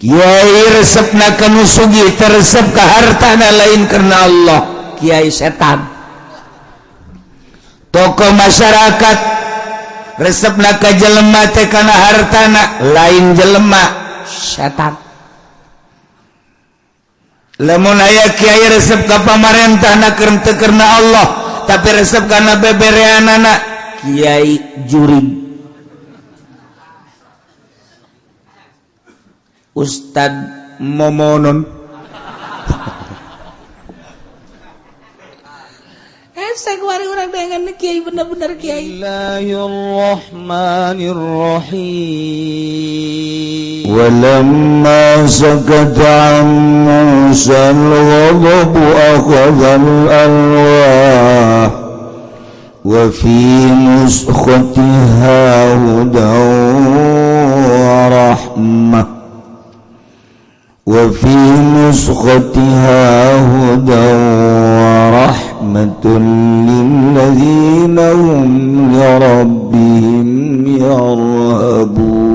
Kiai resepna ka nu sugih, teresep ka hartana, lain karena Allah, kiai setan. Tokoh masyarakat resepna ka jelema teh kana hartana, lain jelema, setan. Lamun aya kiai resep ka pamarentah na teu karena Allah, tapi resep kana bebereanana, kiai jurig, Ustad Momonon. Hese kuari urang dengan kiai, bener-bener kiai. Bismillahirrahmanirrahim. ولما سكت عن موسى الغضب أخذ الألواح وفي نسختها هدى ورحمة وفي نسختها هدى ورحمة للذين هم لربهم يرهبون.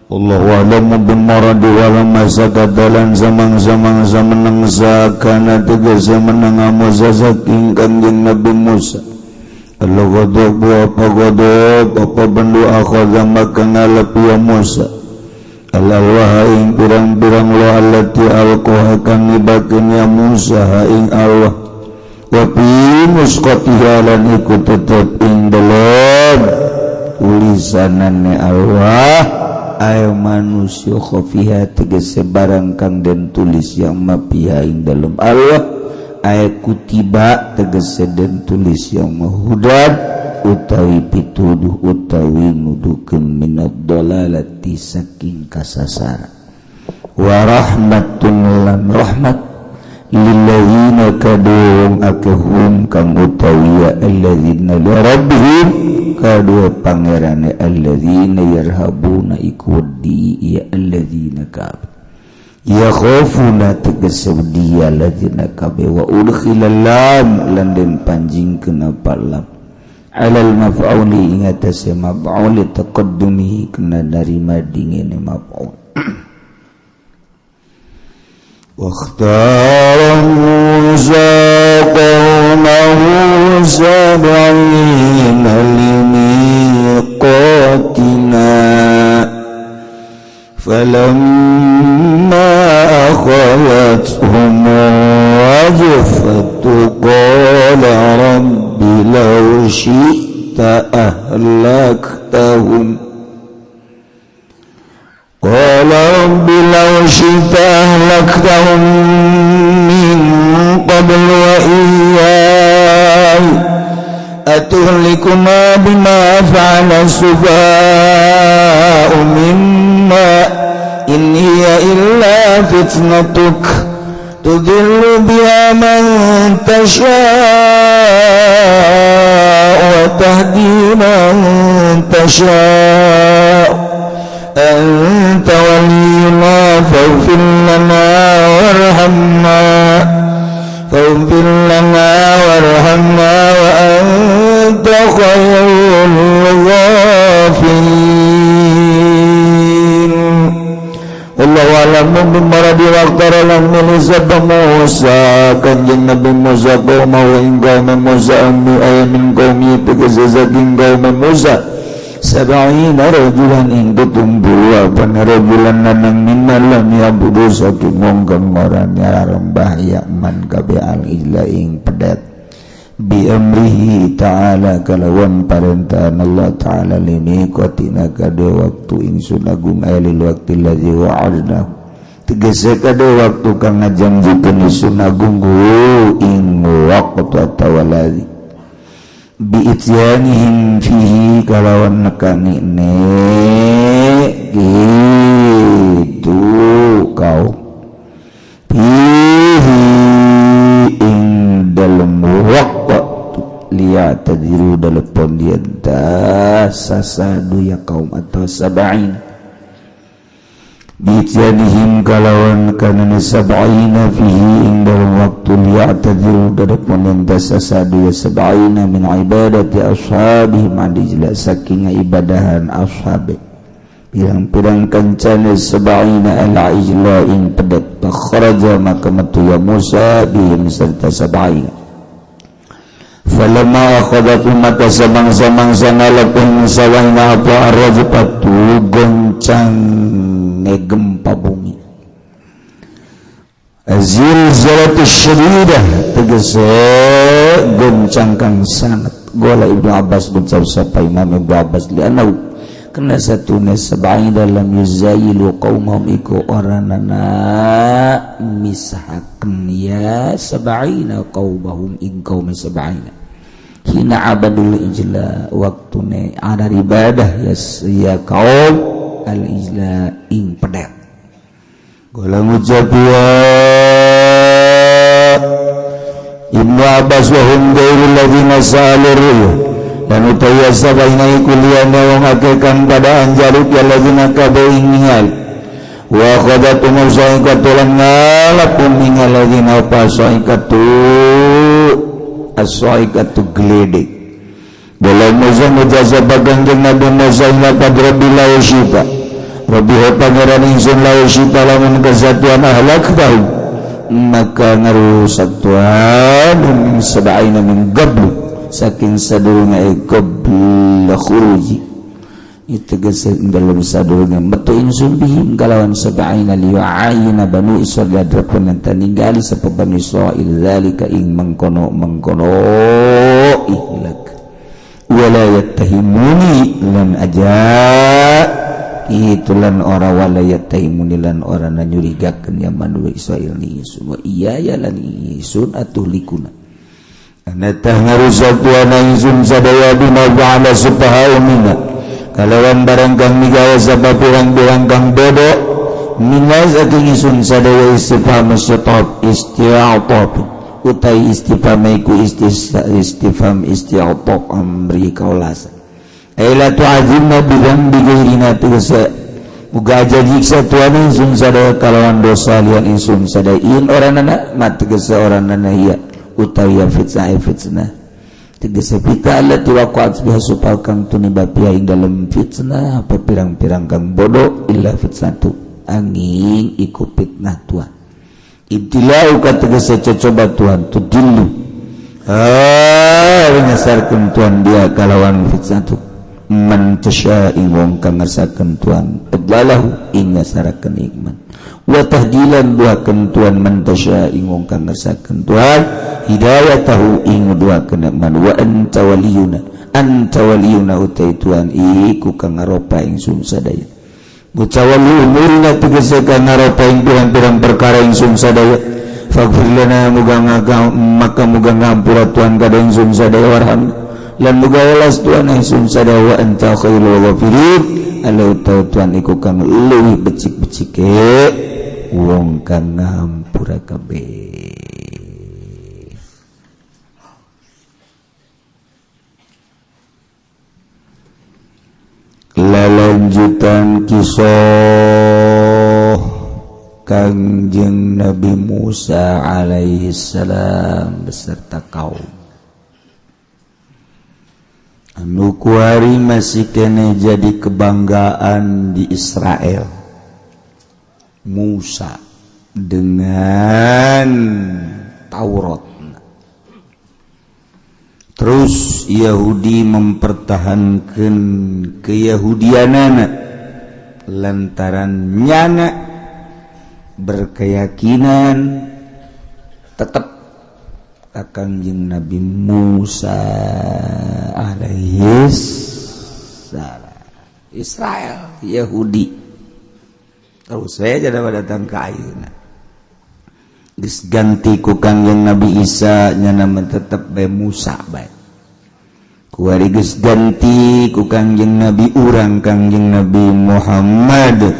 الله أعلم بمراده. ولما سكت lan samang-samang meneng, sakana tegese meneng, Musa saking Kanjeng Nabi Musa, al-ghadab apa ghadab apa bendu, akhadha maka ngalap ya Musa, al-alwaha ing pirang-pirang lo, allati alqaha kang ngibakeun ya Musa ing Allah. Wa fi nuskhatiha lan iku tetep ing dalem tulisanane Allah ayo manusia, khofiha tegese barang kang den tulis yang mapiha ing dalem Allah, ay kutiba tegese den tulis yang mahudan utawi pituduh utawi nudukeun, minad dalalati saking kasasara, wa rahmatun lan rahmat, lilladzina kadung akehum kang utawi alladzina li rabbihim kadua pangerane, alladzina yarhabuna iku wedi ya alladzina kabe, yakhafuna tegese wedi alladzina kabe. Wa udkhila lam lan den panjingkeun apa lam alal maf'uli ing atase maf'ul, taqaddumihi kena narima dingene maf'ul. واختار موسى قومه 70 لميقاتنا فلما أخذتهم الرجفة قال رب لو شئت أهلكتهم قال رب لو شئت أهلكتهم من قبل وإياي أتهلكنا بما فعل السفهاء منا إن هي إلا فتنتك تضل بها من تشاء وتهدي من تشاء أنت ولينا فاغفر لنا وارحمنا فاغفر لنا وارحمنا وأنت خير الغافرين. والله أعلم بمراده. واختار lan milih sapa Musa Kanjeng Nabi Musa قومه ing kaum Musa ammi ay من قومه tegese saking kaum Musa, 70 رجلا ing 70 رجلا lanang, ممن لم يعبدوا saking wong kang ora nyarembah ya man kabe العجل ing pedet, بأمره تعالى kalawan parentahan Allah Ta'ala, لميقاتنا kade waktu ingsun agung, ay للوقت الذي وعدنا tegese kade waktu kang ngajanjikeun ingsun agung ing waktu atawa الذي بإتيانهم فيه kalawan nekani ne gitu kau, فيه ing dalem waktu, ليعتذروا dalam dia sasadu ya kaum atau 70 بإتيانهم kalawan kana 70 فيه ing dalam waktu, ليعتذروا dalam sasadu ya 70 من عبادة أصحابهم عن saking ibadahan ashabe. Pirang-pirang kancane sab'ina al-ijla ing pedet. Fakharaja maka metu ya Musa bihim serta sab'ina. Falamma akhadat maka samang-samangsa ngalapun sawahna apa arrajfatu goncang gempa bumi. Zilzalatu syadidah tegese goncang kang sangat. Gola Ibnu Abbas guncang sapa Imam Ibnu Abbas li'anau kena satune sab'ina dalam yuzayilu qaumahum iku oranana misahakeun ya sab'ina qaumahum ing qaum sab'ina hina abadul ijla waktune ada ibadah ya ya kaum al ijla ing pedet. Gola ngucap ya Ibnu Abbas wa hum ghairul ladzina sa'alur ru'ya dan utaya sabaina iku liyane wong akeh kang pada anjaruk ya ladzina kabeh ing ningali wa akhadatu musaikatu lan ngalapun mingal ladzina fasaikatu as-saikatu gledek. Bola Musa mujazah bagangjeng Nabi Musa laqad rabbi la yushita Rabbi pangeran ingsun la yushita lamun kesatuan ahlak tahu maka ngarusak Tuhan min sab'ina min qablu saking sadurunge qabla khuruji itu tegese dalam sadurunge metu ingsun bihim kalawan sab'ina liya'ayina banu Israil adrapun ninggali sapa banu Israil zalika ing mengkono-mengkono ihlak wala yattahimuni lan aja itu lan ora wala yattahimuni lan ora nyurigakeun ya banu Israil ni ingsun wa iya ya lan ingsun atuh likuna anatah ngarusak tuan ingsun sadaya bima fa'ala subha'u minna kalawan barang kang migawe sapa pirang-pirang kang bodoh minna saking ingsun sadaya istifham isti'ab isti'ab utai istifham iku istifham isti'ab amri kaulasa ay la tu'adzibna bi dzambi ghairina tegese muga aja nyiksa tuan ingsun sadaya kalawan dosa lian ingsun sadaya in oranana mat tegese oranana iya utawi fitnah fitnah tegese fitnah allati waqa'at biha supaya kang tuniba pia ing dalem fitnah apa pirang-pirang kang bodoh illa fitnatu angin iku fitnah tuan ibtilau kategese cocoba Tuhan tudillu nyasarkeun Tuhan dia kalawan fitnah tu man tasya ing wong kang ngersakaken Tuhan adlalahu ing nyasarakeun nikmat wa tahdilan duakeun Tuhan man tasya ing wong kang ngersakaken Tuhan hidayatahu ing duakeun man wa anta waliyuna utai Tuhan iku kang ngaropa ingsun sadaya mutawalli umurina tegese kang ngaropa ing pirang-pirang perkara ingsun sadaya faghfir lana muga maka muga ngampura Tuhan kada ingsun sadaya warham lan muga welas Tuhan ingsun sadaya wa anta khairul ghafirin alau tau Tuhan iku kang leuwih becik-becike wong kang ngampura kabeh. Lalanjutan kisah Kangjeng Nabi Musa alaihi salam beserta kaum anu kuari masih kene jadi kebanggaan di Israel. Musa dengan Taurat. Terus Yahudi mempertahankan keyahudianana lantaran nyana berkeyakinan tetap akan jeung Nabi Musa alaihi salam. Israel Yahudi terus saya jadi datang ke ayeuna geus ganti ku Kangjeng Nabi Isa nyana mah tetep bae Musa bae. Kuari geus ganti ku Kangjeng Nabi urang Kangjeng Nabi Muhammad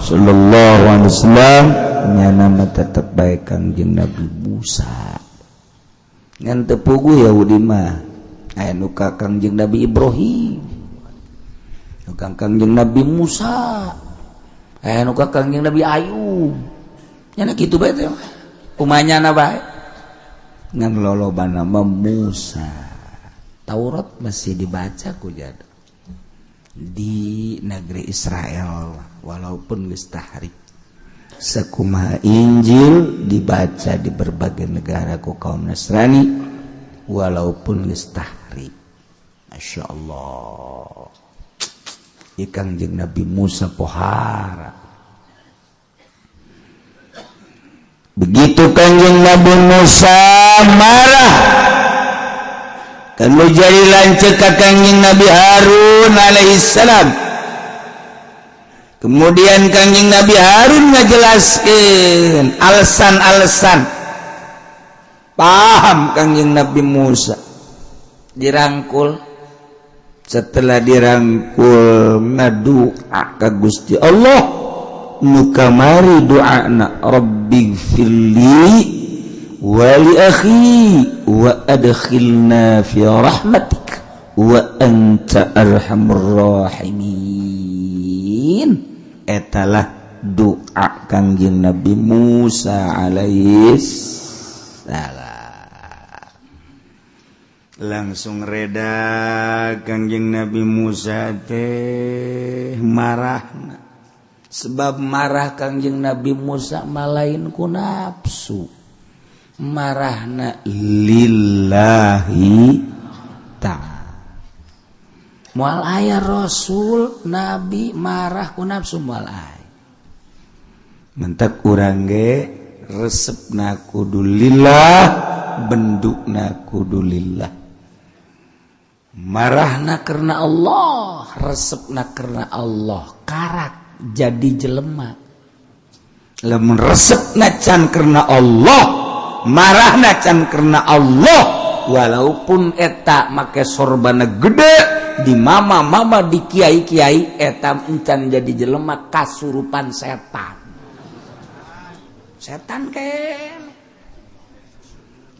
sallallahu alaihi wasallam nyana mah tetep bae Kangjeng Nabi Musa. Ngan teu puguh Yahudi mah aya nu ka Kangjeng Nabi Ibrahim, nu ka Kangjeng Nabi Musa, aya nu ka Kangjeng Nabi Ayub. Nyana kitu bae teh kumanyana bae ngan lolobana mah Musa. Taurat masih dibaca ku jada. Di negeri Israel, walaupun geus tahrif, sakumaha Injil dibaca di berbagai negara ku kaum Nasrani walaupun geus tahrif. Masya Allah, Kangjeng Nabi Musa pohara. Begitu Kangjeng Nabi Musa marah kan jadi lanceuk ka Kangjeng Nabi Harun alaihissalam. Kemudian Kangjeng Nabi Harun ngajelaskan alasan-alasan, paham Kangjeng Nabi Musa, dirangkul. Setelah dirangkul, ngadua ka Gusti Allah. Nu kamari doana, "Rabbighfirli wa li akhi wa adkhilna fi rahmatik wa anta arhamur rahimin." Etalah doa Kangjeng Nabi Musa alaihis salam. Langsung reda Kangjeng Nabi Musa teh marah, sebab marah Kangjeng Nabi Musa mah lain ku nafsu, marahna lillahi ta'ala. Moal aya rasul nabi marah ku nafsu, moal aya. Mentak urang ge resepna kudu lillah, bendukna kudu lillah, marahna karena Allah, resepna karena Allah. Karak jadi jelema lamun resepna can karena Allah, marahna can karena Allah, walaupun eta make sorbana gede di mama-mama, di kiai-kiai, eta encan jadi jelema, kasurupan setan. Setan ken.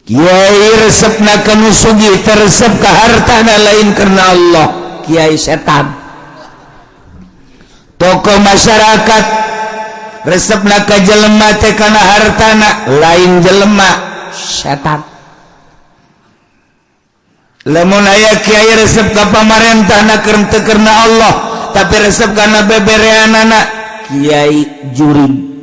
Kiai resepna ka nu sugih, teresep ka hartana lain karena Allah, kiai setan. Tokoh masyarakat resepna ka jelema teh kana hartana, lain jelema, setan. Lamun aya kiai resep ka pamarentah na teu karena Allah, tapi resep kana bebereanana, kiai jurig.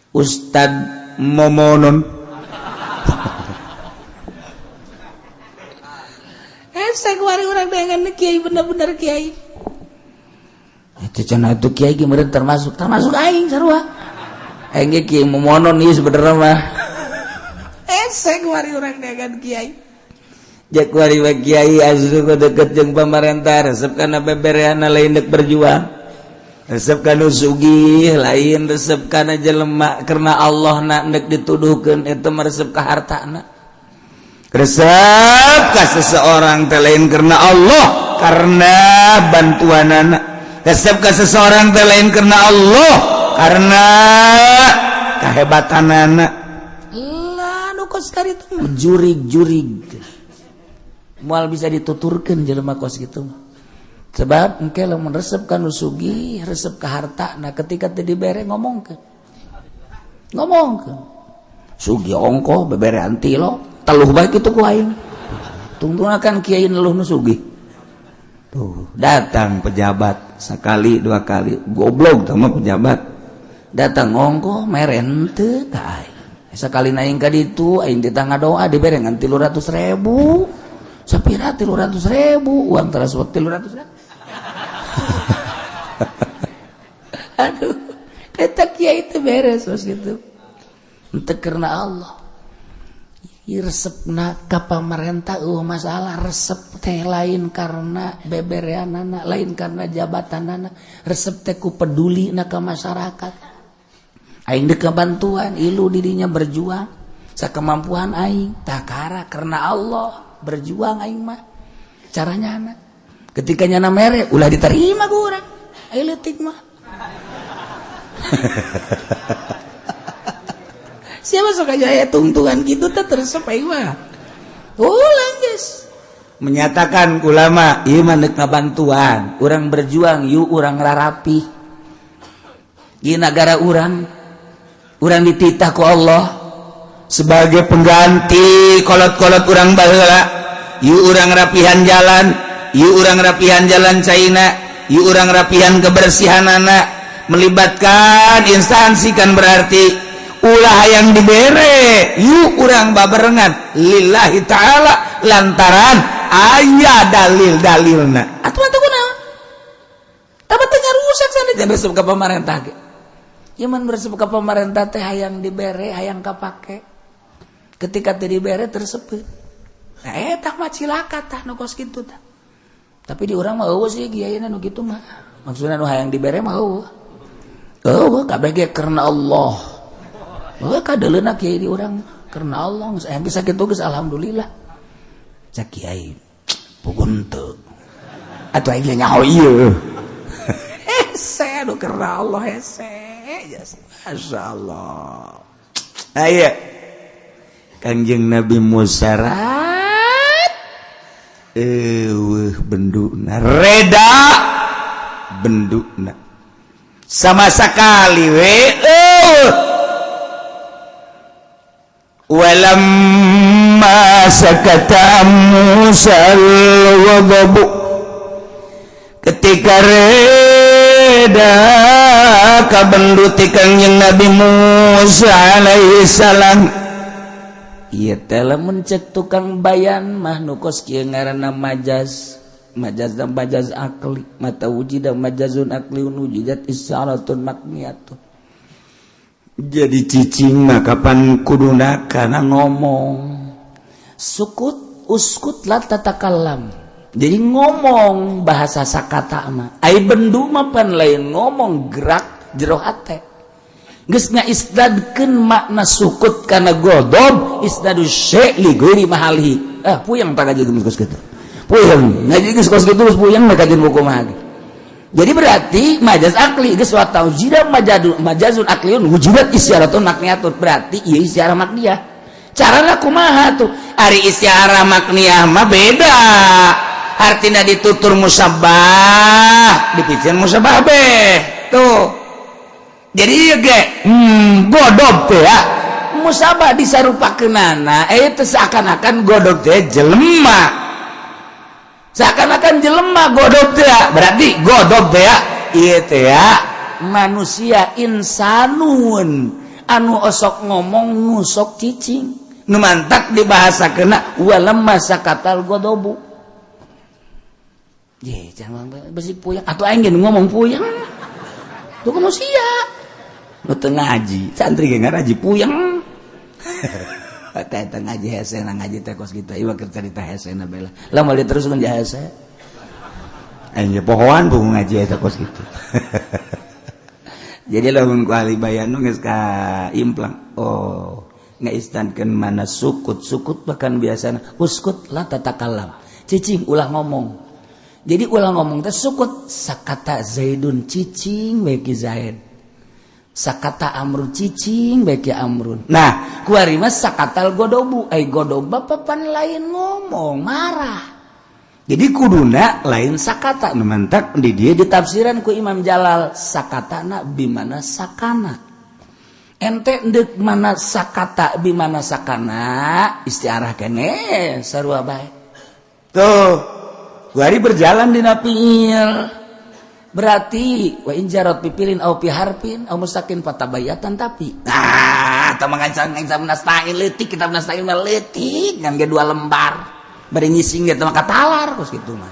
Ustad Momonon. Saya kemarin orang dengan kiai, bener-bener kiai itu cenah, itu kiai gimana, termasuk termasuk aing sarua, aing ge kiai Momonon ieu sebenarnya mah. Saya kemarin orang dengan kiai, jak kuari mah kiai asli ku deket jeung pamarentah, resep kana bebereana, lain dek berjuang. Resep kana sugih, lain resep kana jelema karena Allah na ndek dituduhkeun, itu mah resep ka hartana. Resep ka seseorang teh lain karena Allah, karena bantuanana. Resep ka seseorang teh lain karena Allah, karena kehebatanana. Lah, nu kos itu jurig-jurig moal bisa dituturkeun jelema kos kitu mah. Sebab engke lamun resep ka nu sugih, resep ka harta, nah ketika teu dibere ngomongkeun, ngomongkeun sugih ongko beberean tilo teluh bae kitu ku aing. Tungtungakan kiai neluh nu sugih tuh. Datang pejabat sekali dua kali, goblok sama pejabat datang ongko mere henteu ka aing. Sekali naik ka ditu aing di tangga doa dibere ngan 300.000. Sapira 300.000? Uang transport 300.000. Aduh, eta kiai itu beres terus gitu untuk karena Allah. Resepna ka pamarentah masalah, resep teh lain karena bebereanana, lain karena jabatanana, resep teh ku peduli na ka masyarakat. Aing dek bantuan ilu dirinya berjuang sakemampuan aing takara karena Allah berjuang aing mah caranya anak. Ketika nyana mere ulah diterima ku urang, aing leutik mah. Siapa sok aja ya tungtungan gitu teh terus aing mah ulang guys. Menyatakan ulama ieu mah deuk ngabantuan urang, berjuang yuk, urang rarapi ieu nagara urang. Urang dititah ku Allah sebagai pengganti kolot-kolot urang baheula. Yuk urang rapihan jalan, yuk urang rapihan jalan caina, yuk urang rapihan kebersihan anak, melibatkan instansi kan berarti ulah yang dibere, yuk urang babarengan lillahi ta'ala lantaran aya dalil-dalilna. Atuh atuh kunaon? Tapi teu ngarusak sanes resep ka pamarentah ge. Ieu mah resep ka pamarentah teh hayang dibere, hayang kapake. Ketika teu dibere tersepeut. Nah eta mah cilaka tah nu kos kitu tah. Tapi di urang mah eueuh sih kiai nu kitu mah. Maksudna nu hayang dibere mah eueuh. Eueuh kabeh ge karena Allah. Eueuh kadeuleuna kiai di urang karena Allah geus aya geus sakitu geus alhamdulillah. Cak kiai pugun teu. Atuh aing nyaho ieu. Hese nu karena Allah hese. Masya Allah. Aya Kangjeng Nabi Musa rat eueuh benduna reda benduna sama sekali we eueuh. Walamma sakata Musa al-ghadabu, ketika reda kabendu ti Kangjeng Nabi Musa alaihi salam. Ieu teh lamun cek tukang bayan mah nu kos kieu ngaranna majaz, majaz dan majaz akli, mata wujida majazun akli wujidat isyaratun makniyatun. Jadi cicing mah kapan kuduna kana ngomong sukut uskut la tatakallam. Jadi ngomong bahasa sakata mah ai bendu mah pan lain ngomong, gerak jero hate geus ngaisnadkeun makna sukut kana godob, isnadu syai' li ghairi mahalihi. Ah puyeng tak ngaji geus kitu, puyeng ngaji geus kos kitu geus puyeng mah kajian buku mah. Jadi berarti majaz akli geus wa taujida majadu majazun akliun wujudat isyaratun makniyatun, berarti ieu isyarah makniyah. Carana kumaha tuh? Ari isyarah makniyah mah beda, artinya ditutur musabbah dipicieun musabbah beh tuh. Jadi ieu ge godob teh ya musabah disarupakeunana teh seakan-akan godob teh jelema, seakan-akan jelema godob teh, berarti godob teh ieu teh manusia insanun anu osok ngomong nusok cicing nu mantak dibahasakeuna walamma sakatal godobu. Ye, jangan besi puyeng atau aing ngomong puyeng. Tuh manusia. Nu teu ngaji, santri ge ngaji puyeng. Teh teh ngaji hese, ngaji teh kos kitu. Ieu keur carita hese na bae lah. Lah moal diteruskeun ja hese. Aing ge pohoan buku ngaji eta kos kitu. Jadi lamun ku ahli bayan nu geus ka implang. Oh, ngaistankeun mana sukut, sukut bahkan biasana uskut la tatakallam. Cicing ulah ngomong. Jadi ulah ngomong teh sukut, sakata Zaidun cicing we ki Zaid. Sakata Amrun cicing we ki Amrun. Nah, kuari mah sakatal godobu, ai godob papan lain ngomong, marah. Jadi kuduna lain sakata nu mantak di dieu ditafsiran ku Imam Jalal sakatana bimana sakana. Ente deuk mana sakata bimana sakana istiarah kene sarua bae. Tuh. Kuari berjalan di fiil berarti wa in jarat fi fi'lin au fi harfin au musakin fatabayatan, tapi nah tah mengancam-ngancam nasta'in leutik, kita nasta'in mah leutik ngan ge dua lembar bari ngising ge teh mah katalar kos kitu mah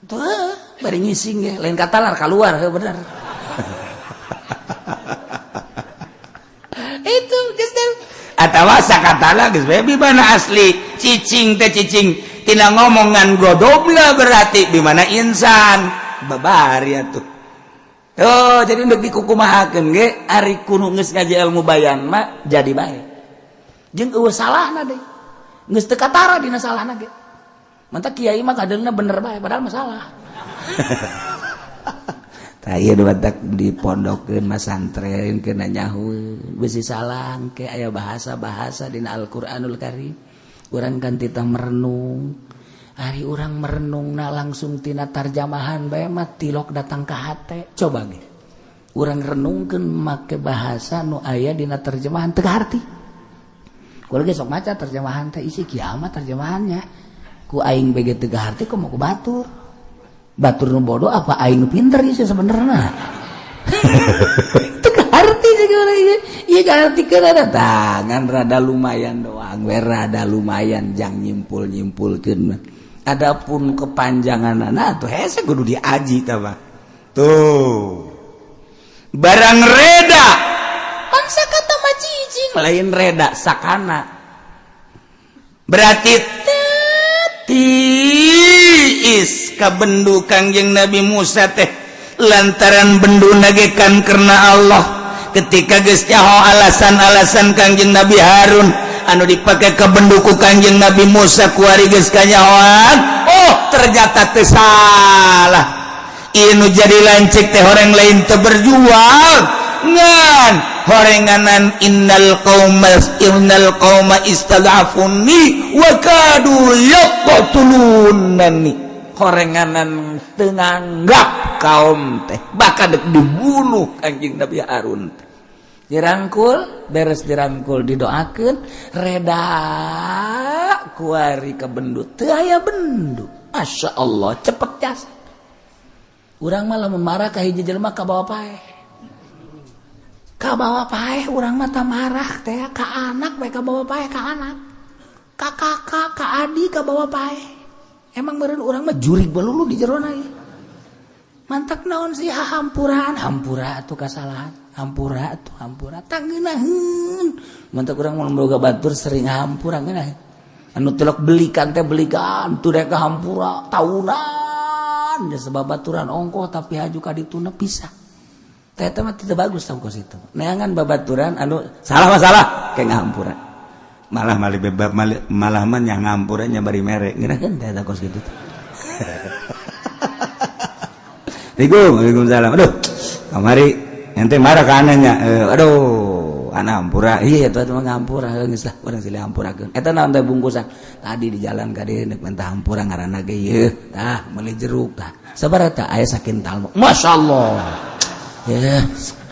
tuh, bari ngising ge lain katalar keluar heuh bener. Itu geus atawa sakatala geus bae bi mana asli cicing teh cicing tina ngomongan godobna berarti di mana insan babari atuh. Oh, jadi ndek dikukumahakeun ge ari kuno geus ngaji ilmu bayan mah jadi bae. Jeung eueuh salahna deui. Geus teu katara dina salahna ge. Mantap kiai mah kadeulna bener bae padahal masalah. Tah ieu batak dipondokkeun masantren kena nyahueun besi salah ke aya bahasa-bahasa dina Al-Qur'anul Karim. Urang kan tita merenung. Ari urang merenung na langsung tina tarjamahan bae mah tilok datang ka hate. Coba ge. Urang renungkeun make bahasa nu aya dina terjemahan teu kaharti. Kula ge sok maca terjemahan teh isi kiamat terjemahannya. Ku aing bege teu harti ku mau ku batur. Batur nu bodoh apa aing nu pinter ieu sebenarnya. Teu harti segala ieu. Ieu gartikeun ada tangan rada lumayan doang, we rada lumayan jang nyimpul-nyimpulkeun mah. Adapun kepanjanganana atuh hese kudu diaji tah mah. Tuh. Barang reda bangsa kata mah cicing lain reda sakana. Berarti tiis kabendu Kangjeng Nabi Musa teh lantaran bendu nagekan karena Allah ketika geus nyaho alasan-alasan Kangjeng Nabi Harun anu dipake ka bendu ku Kangjeng Nabi Musa kuari geus kanyahoan, oh ternyata teu salah. Ieu nu jadi lancik teh horeng lain teu berjuang ngan horenganan innal qauma istad'afuni wa kadu yaqtulunani, horenganan teu nganggap kaum teh bahkan dek dibunuh Kangjeng Nabi Harun teh. Dirangkul, beres dirangkul didoakeun reda kuari ka bendu teu aya bendu. Masya Allah cepet jasa. Urang mah lamun marah ka hiji jelema ka bawa paeh. Ka bawa paeh urang mah tah marah teh ka anak bae ka bawa paeh ka anak. Ka kakak, ka adik ka bawa paeh. Emang meureun urang mah jurig balulu di jerona ieu. Mantak naon sih hampuraan, hampura atuh kasalahan, hampura atuh hampura tangeunaheun. Mantak urang mun boga batur sering hampura ngeunaheun. Anu tilok belikan teh belikan tuh rek hampura tahunan. Da sebab baturan ongkoh tapi haju ka dituna pisah. Teh eta mah tidak bagus tau kos itu. Neangan babaturan anu salah mah salah kayak ngahampura. Malah malah bebab malah mah nya ngahampura nya bari mere. Ngeunaheun teh eta kos kitu. Waalaikumsalam. Aduh, kamari ente marah ka ananya. Aduh, anak hampura. Iya, eta mah ngahampura geus lah, urang silih hampurakeun. Eta naon teh bungkusan? Tadi di jalan ka dieu rek minta hampura ngaranna ge ieu. Tah, meuli jeruk tah. Sabaraha tah aya sakintal. Masyaallah. Ya,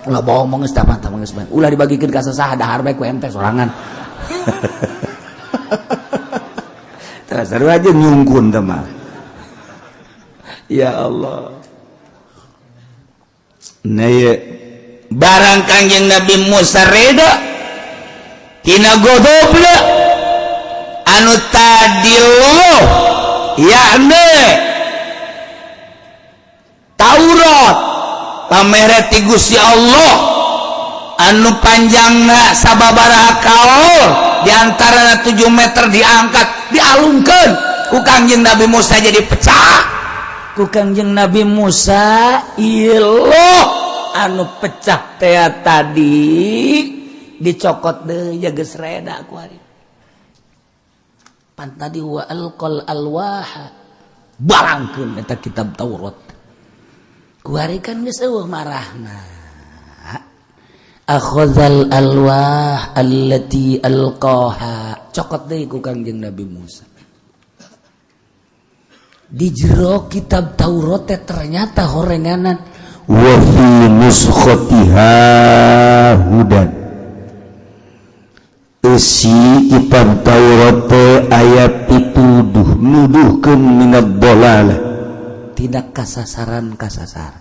ulah bohong geus tah mah geus bae. Ulah dibagikeun ka sasaha dahar bae ku ente sorangan. Terus seru aja nyungkun teh mah. Ya Allah. Nah, iya. Barang Kangjeng Nabi Musa reda tina godobna anu tadi loh yakni Taurat pamere ti Gusti Allah anu panjangna sababaraha kaol diantara 7 meter diangkat dialungkeun ku Kangjeng Nabi Musa jadi pecah. Ku Kangjeng Nabi Musa ieu anu pecah teh tadi dicokot deui ya geus reda ku ari. Pan tadi wa alqal alwaha balangkeun eta kitab Taurat. Ku ari kan geus eueuh marahna. Akhadzal alwah allati alqaha cokot deui ku Kangjeng Nabi Musa. Di jero kitab Taurat teh ternyata horenganan wa fi nuskhatiha hudan. Eusi kitab Taurat teh aya pituduh nuduhkeun minad dhalalah tidak kasasaran kasasar.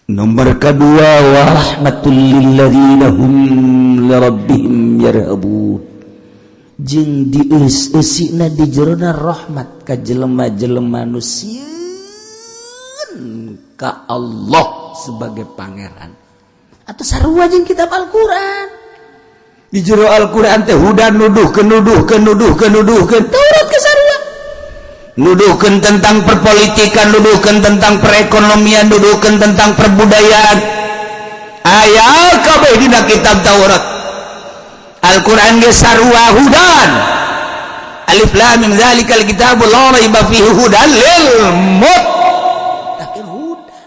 Nomor kedua wa rahmatul lil ladzina hum li rabbihim yarhabun. Jeung dieus-eusina di jerona rahmat ka jelema-jelema nu sieun ka Allah sebagai pangeran. Atau sarua jeung kitab Al-Qur'an. Di jero Al-Qur'an teh hudan nuduhkeun nuduhkeun nuduhkeun nuduhkeun Taurat ke sarua. Nuduhkeun tentang perpolitikan, nuduhkeun tentang perekonomian, nuduhkeun tentang perbudayaan. Aya kabeh dina kitab Taurat. Al-Qur'an ge sarua hudan. Alif lam mim zalikal kitabul la raiba fihi hudan lil muttaqin. Hudan.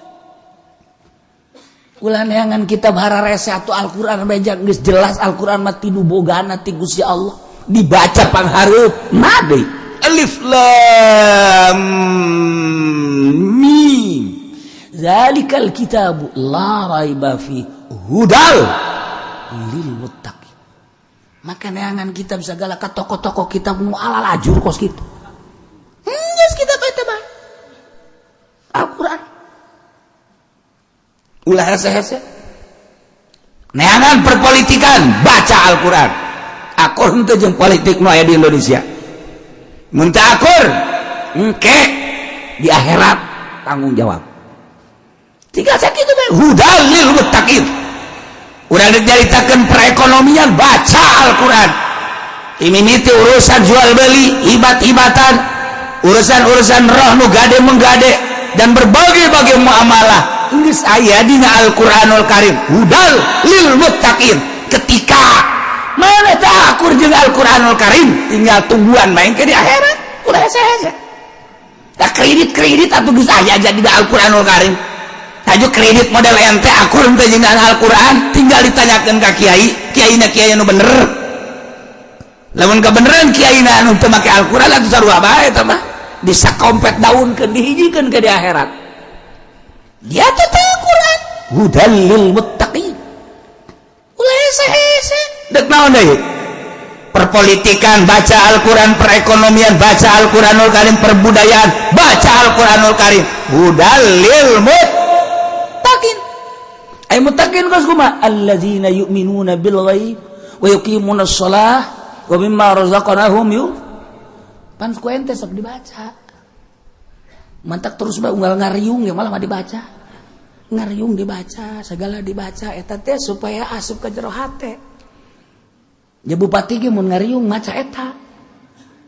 Ulah neangan kitab hararese atau Al-Qur'an beja geus jelas Al-Qur'an mah ti nu bogana ti Gusti Allah. Dibaca panghareup na deui. Alif lam mim zalikal kitabu la raiba fi hudal lil muttaqin. Maka neangan kitab segala ka toko-toko kitab nu ala lajur kos kitu. Geus kitab eta mah. Al-Qur'an. Ulah hese-hese. Neangan perpolitikan, baca Al-Qur'an. Akur henteu jeung politik nu aya di Indonesia? Mun teu akur, engke di akhirat tanggung jawab. Tinggal sakitu bae, hudal lil muttaqin. Urang dicaritakeun perekonomian, baca Al-Qur'an. Imimiti urusan jual beli, ibat-ibatan, urusan-urusan roh nu gade menggade dan berbagai-bagai muamalah geus aya dina Al-Qur'anul Karim, hudal lil muttaqin. Ketika mana tak akur jeung Al-Qur'anul Karim, tinggal tungguan main ke di akhirat. Ulah hese-hese. Tak kredit-kredit atuh geus aya jadi di Al-Qur'anul Karim. Tajuk kredit model ente akur henteu jeung Al-Qur'an, tinggal ditanyakeun ka kiai, kiaina kiai anu bener. Lamun kebeneran kiaina anu teu make Al-Qur'an, atuh sarua bae eta mah. Disakompet daunkeun, dihijikeun ke di akhirat. Dia teh Al-Qur'an hudal lil muttaqin. Ulah hese-hese. Dek naon deui? Perpolitikan baca Al-Quran, perekonomian baca Al-Quranul Karim, perbudayaan baca Al-Quranul Karim, hudal lil muttaqin. Ay muttaqin kos kumaha? Alladzina yu'minuna bil ghaib wa yuqimuna shalah wa mimma razaqnahum yu pan. Ku ente sok dibaca, mantak terus bae unggal ngariung ya malah mah dibaca, ngariung dibaca, segala dibaca. Eta teh supaya asup ke jero hate. Ya, bupati ge mun ngariung maca eta,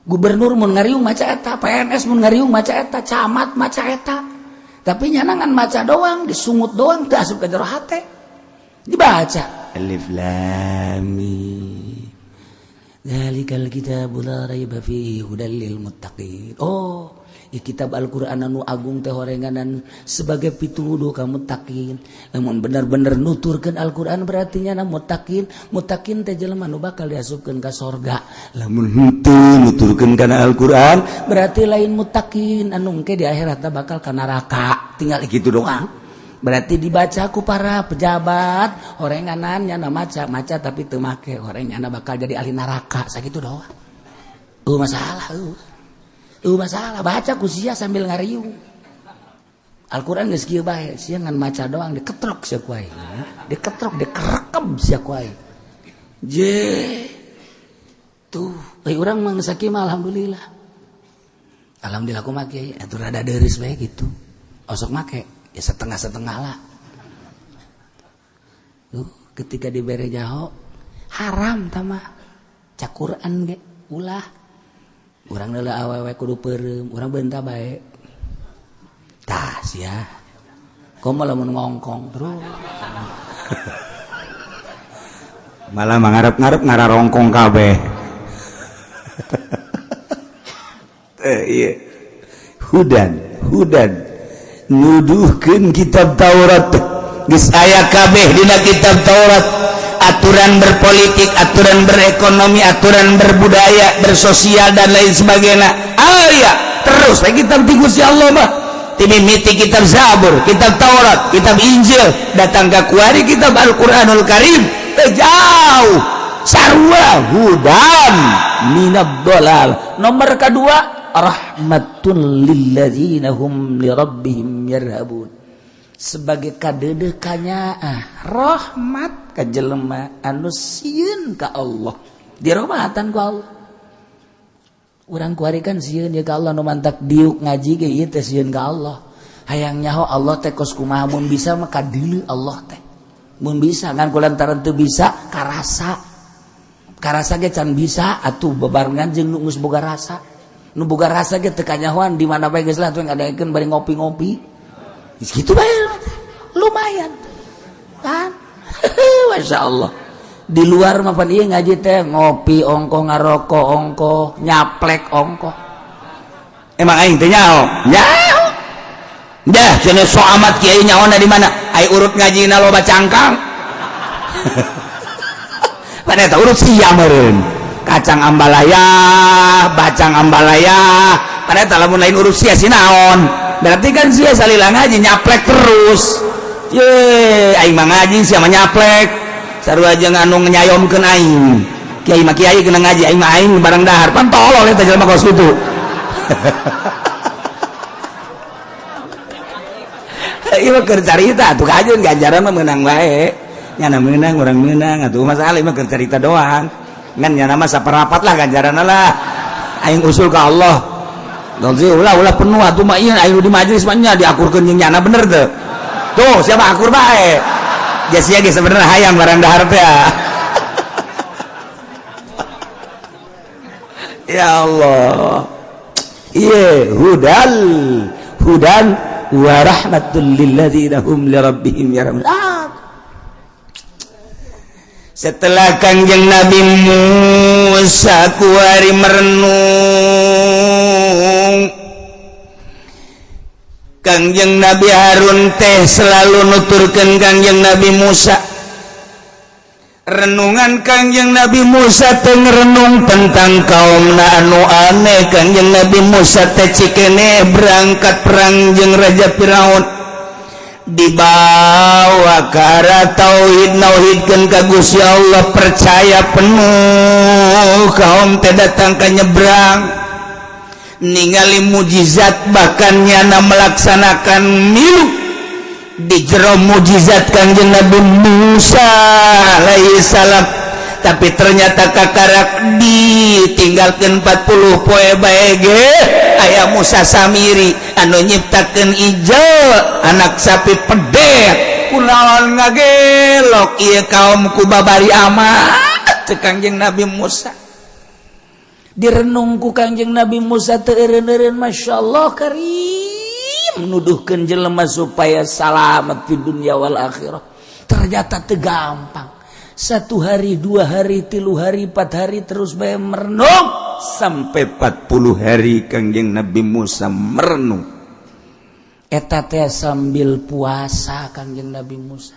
gubernur mun ngariung maca eta, PNS mun ngariung maca eta, camat maca eta. Tapi nyanangan maca doang, disungut doang, teu asup ke jero hate. Dibaca alif lam mim dzalikal kitabu la raiba fihi hudal lil muttaqin. Oh, i kitab Al-Qur'an anu agung teh horenganan sebagai pituduh ka muttaqin. Lamun bener-bener nuturkeun Al-Qur'an, berarti nyana muttaqin. Muttaqin teh jelema nu bakal diasupkeun ka sorga. Lamun henteu nuturkeun kana Al-Qur'an, berarti lain muttaqin, anu engke di akhirat bakal ka neraka. Tinggal gitu doang. Berarti dibaca ku para pejabat horenganan, nyana maca maca tapi teu make, horeng nyana bakal jadi ahli neraka. Sakitu doang. Masalah masalah baca ku sia sambil ngariung Al-Qur'an geus kieu bae, sia ngan maca doang diketrok sia ku aing, diketrok, dikerekeb sia ku aing. Je tuh euy, urang mah geus sakieu mah alhamdulillah. Alhamdulillah kumaha, Kiai? Atuh rada deureus bae gitu. Osok make ya setengah-setengah lah. Tuh ketika dibere nyaho haram tamah cak Quran ge ulah. Urang heula awewe kudu peureum, urang beunta bae. Tah sia. Komo lamun ngongkong terus. Malah mangarep-ngarep ngararongkong kabeh. Eh, iya. Hudan, hudan. Nuduhkeun kitab Taurat. Geus aya kabeh dina kitab Taurat. Aturan berpolitik, aturan berekonomi, aturan berbudaya, bersosial, dan lain sebagainya. Aya terus lagi kitab ti Gusti Allah mah. Timimiti kitab Zabur, kitab Taurat, kitab Injil, datang ke kuari kitab Al-Qur'anul Karim, teu jauh sarua hudan minad dolal. Nomor kedua, rahmatun lilladzina hum li rabbihim yarhabun, sebagai kadeudeuh kanyaah, rahmat ka jelema anu sieun ka Allah, dirahmatan ku Allah. Urang kuari kan sieun ya ka Allah, nu mantak diuk ngaji ge ieu teh sieun ka Allah, hayang nyaho Allah teh kos kumaha. Mun bisa mah kadeuleu Allah teh, mun bisa. Ngan kulantaran teu bisa, karasa karasa ge can bisa atuh bebarengan jeung nu geus boga rasa. Nu boga rasa ge teu kanyahoan di mana bae, geus lah tuh ngadaekeun bari ngopi-ngopi gitu bae, lumayan kan. Masya Allah, di luar mah pan ieu ngaji teh ngopi ongko, ngarokok ongko, nyaplek ongko. Emang aing teh nyaho? Nyaho. Dah, cenah so amat kiai nyaho di mana? Ai urut ngajina loba cangkang. Pada eta urut sia meureun. Kacang ambalaya, bacang ambalaya. Pada eta lamun lain urut sia si naon? Berarti kan sia salila ngaji nyaplek terus. Ye, aing mah ngaji, sia mah nyaplek. Sarua jeung anu nyayomkeun aing. Kiai mah kiai kena ngaji, aing mah aing barang dahar. Pan tolol eta jelema kos kitu. Ieu mah keur carita atuh kajeun ganjaran mah meunang bae. Nyana meunang, urang meunang atuh masalah ieu mah keur carita doang. Ngan nyana mah saparapat lah ganjaranna lah. Aing usul ka Allah. Dong sih ulah ulah penuh atuh mah ieu aing di majelis mah nya diakurkeun jeung nyana bener teu. Tuh siapa akur bae. Sia ge sebenarnya hayang barang dahar teh. Ya Allah. Ieu hudal hudan wa rahmatul lil ladzina hum li rabbihim yarhamun. Setelah Kangjeng Nabi Musa kuari merenung, Kangjeng Nabi Harun teh selalu nuturkeun Kangjeng Nabi Musa. Renungan Kangjeng Nabi Musa teh ngerenung tentang kaumna anu aneh. Kangjeng Nabi Musa teh cikene berangkat perang jeung Raja Firaun, dibawa ke arah tauhid, nauhidkeun ka Gusti Allah, percaya penuh. Kaum teh datang ka nyebrang ningali mujizat, bahkan nyana melaksanakan milu di jero mujizat Kangjeng Nabi Musa alaihi salam. Tapi ternyata kakarak ditinggalkan 40 poe bae ge aya Musa Samiri anu nyiptakeun ijo anak sapi pedet. Kunaon ngagelok ieu kaum ku babari amat cek Kangjeng Nabi Musa. Direnung ku Kangjeng Nabi Musa teu eureun-eureun, masyaallah karim menuduhkan jelema supaya salamat di dunia wal akhirah. Ternyata teu gampang. 1 hari, 2 hari, 3 hari, 4 hari terus bae merenung sampai 40 hari Kangjeng Nabi Musa merenung. Eta teh sambil puasa Kangjeng Nabi Musa,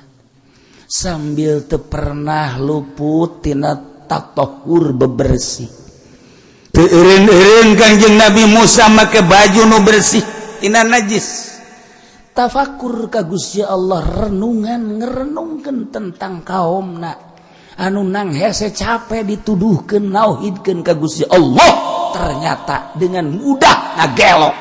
sambil teu pernah luput tina tatahur bebersih. Teu eureun-eureun Kangjeng Nabi Musa make baju nu bersih tina najis. Tafakur ka Gusti Allah, renungan ngerenungkeun tentang kaumna anu nang hese capek dituduhkeun nauhidkeun ka Gusti Allah, ternyata dengan mudah ngagelok.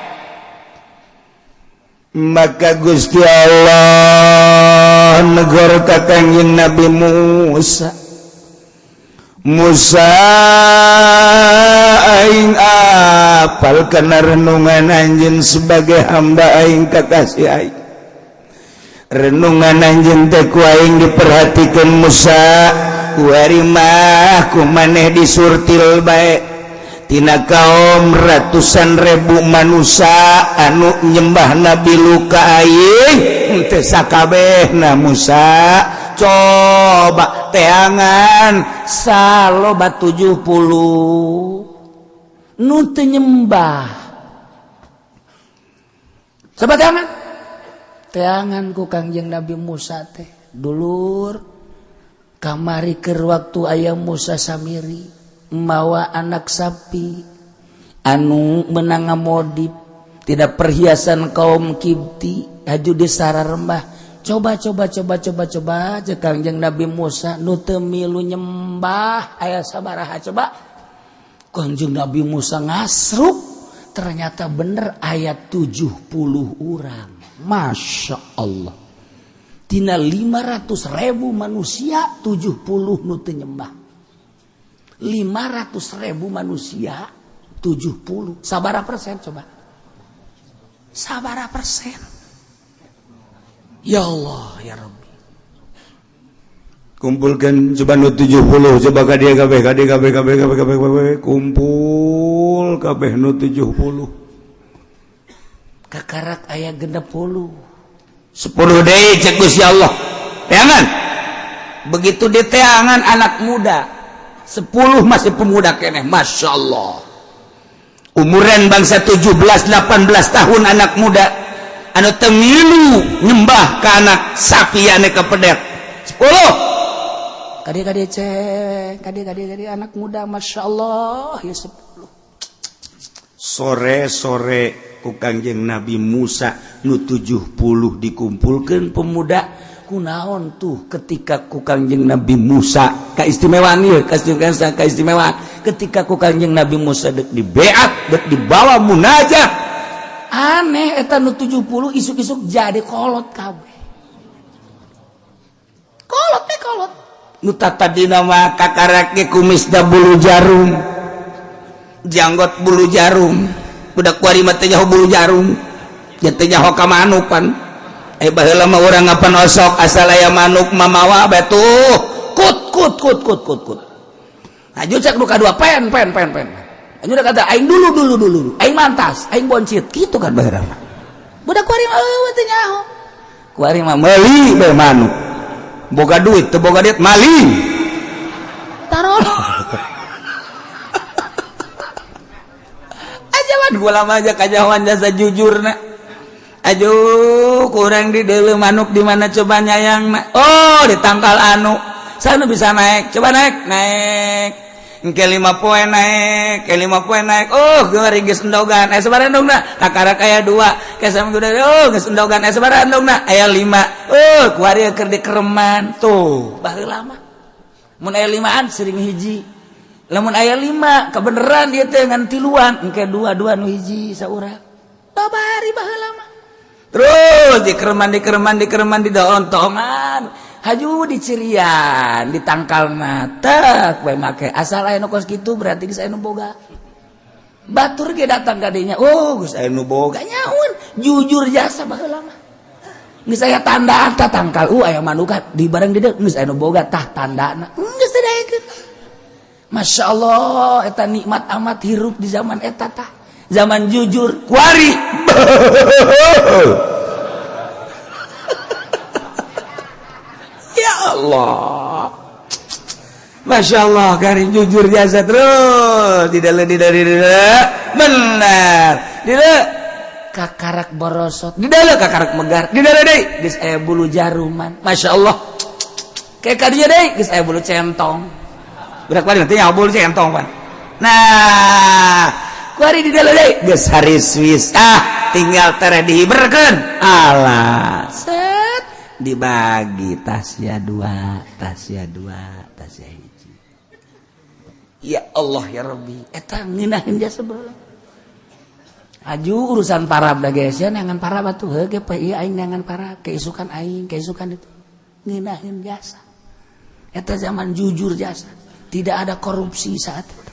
Maka Gusti Allah negor ka Kangjeng Nabi Musa, Musa aing apal kana renungan anjeun sebagai hamba aing kakasih aing. Renungan anjeun teh ku aing diperhatikeun Musa, kuari mah ku maneh disurtil bae tina kaum ratusan ribu manusia anu nyembah Nabi Luka aing teu sakabehna Musa. Coba teangan saloba 70 nu teu nyembah. Coba teangan, teangan ku Kangjeng Nabi Musa teh dulur kamari keur waktu aya Musa Samiri mawa anak sapi anu menang ngamodip tidak perhiasan kaum Kibti haju di sararembah. Coba coba coba coba coba cek Kangjeng Nabi Musa nu teu milu nyembah aya sabaraha coba. Kangjeng Nabi Musa ngasruk, ternyata bener ayat 70 orang. Masya Allah. Tina 500.000 manusia 70 nu teu nyembah. 500.000 manusia 70. Sabaraha persen coba? Sabaraha persen? Ya Allah ya Rabbi. Kumpulkan coba nu 70 coba ka dia kabeh ka dia kabeh kabeh kabeh kabeh kabeh kumpul kabeh nu 70. Kakarak aya 60. 10 deui cek Gusti Allah. Teangan. Begitu diteangan anak muda 10 masih pemuda keneh, Masya Allah. Umuran bangsa 17 18 tahun anak muda anu teu milu nyembah ka anak sapi anu kepedet 10. Kade-kade cek, kade-kade kade anak muda, Masya Allah ya 10. Sore-sore ku Kangjeng Nabi Musa nu 70 dikumpulkan pemuda Kunaon tuh ketika ku Kangjeng Nabi Musa kaistimewaan ieu, kaistimewaan, kaistimewaan ketika ku Kangjeng Nabi Musa dek dibeat, dek dibawa munajat, aneh eta nu 70 isuk-isuk jadi kolot kabeh, kolot teh kolot. Nu tadina mah kakarak ge kumisna bulu jarum, janggot bulu jarum. Budak kuari mah teu nyaho bulu jarum, ya teu nyaho ka manuk pan. Eh, baheula mah urang ngapan osok asal aya manuk mamawa bae tuh, kut kut kut kut kut kut. Aju cek nu kadua, pen pen pen pen. Aju udah kata aing dulu dulu dulu, aing mantas, aing boncit gitu kan. Baheula mah budak kuari mah eueuh teu nyaho. Kuari mah meuli bae manuk, boga duit teu boga duit maling. Taruh aja mah gula mah aja kanyahoan jasa jujurna. Aduh, kurang di deuleu manuk di mana coba nyayang. Oh, di tangkal anu sana bisa naik, coba naik naik. Engke 5 poe naik, ke 5 poe naik. Oh, geuring geus endogan. Eh, sabaraha endogna? Kakara aya 2. Ke sama udah, oh, geus endogan. Eh, sabaraha endogna? Aya 5. Oh, kuari keur dikereman tuh. Baheula mah mun aya limaan sering hiji, lamun aya 5 kebeneran dia teh ngan tiluan, engke dua dua nu hiji saurang babari. Baheula mah Terus dikereman, dikereman, dikereman, di daontongan. Haju di cirian di tangkal tek bae make asal aya nu kos kitu berarti geus aya nu boga. Batur ge datang ka dinya, oh, geus aya nu boga nyaun. Jujur jasa baheula mah. Geus aya tanda tah tangkal, aya manuka di bareng di dieu geus aya nu boga tah tandana geus teu daekeun. Masya Allah, eta nikmat amat hirup di zaman eta tah, zaman jujur. Kuari ya Allah, Masya Allah, garing jujur jasa terus tidak tidak tidak benar tidak. Kakarak borosot. Di dalam kakarak megar, di dalam deui geus aya bulu jaruman. Masya Allah, kayak kadinya deui geus aya bulu centong. Budak kuari nanti bulu centong pan. Nah, kuari di dalam deui geus haris wis, ah, tinggal tere dihiberkeun, alah, set dibagi tasya dua, tasya dua, tasya hiji. Ya Allah ya Rabbi, eta ngeunaheun jasa baheula. Aju urusan parab da geus ya, neangan parab atuh heuh ge ieu aing neangan parab keisukan aing keisukan itu ngeunaheun jasa. Eta zaman jujur jasa, tidak ada korupsi saat itu.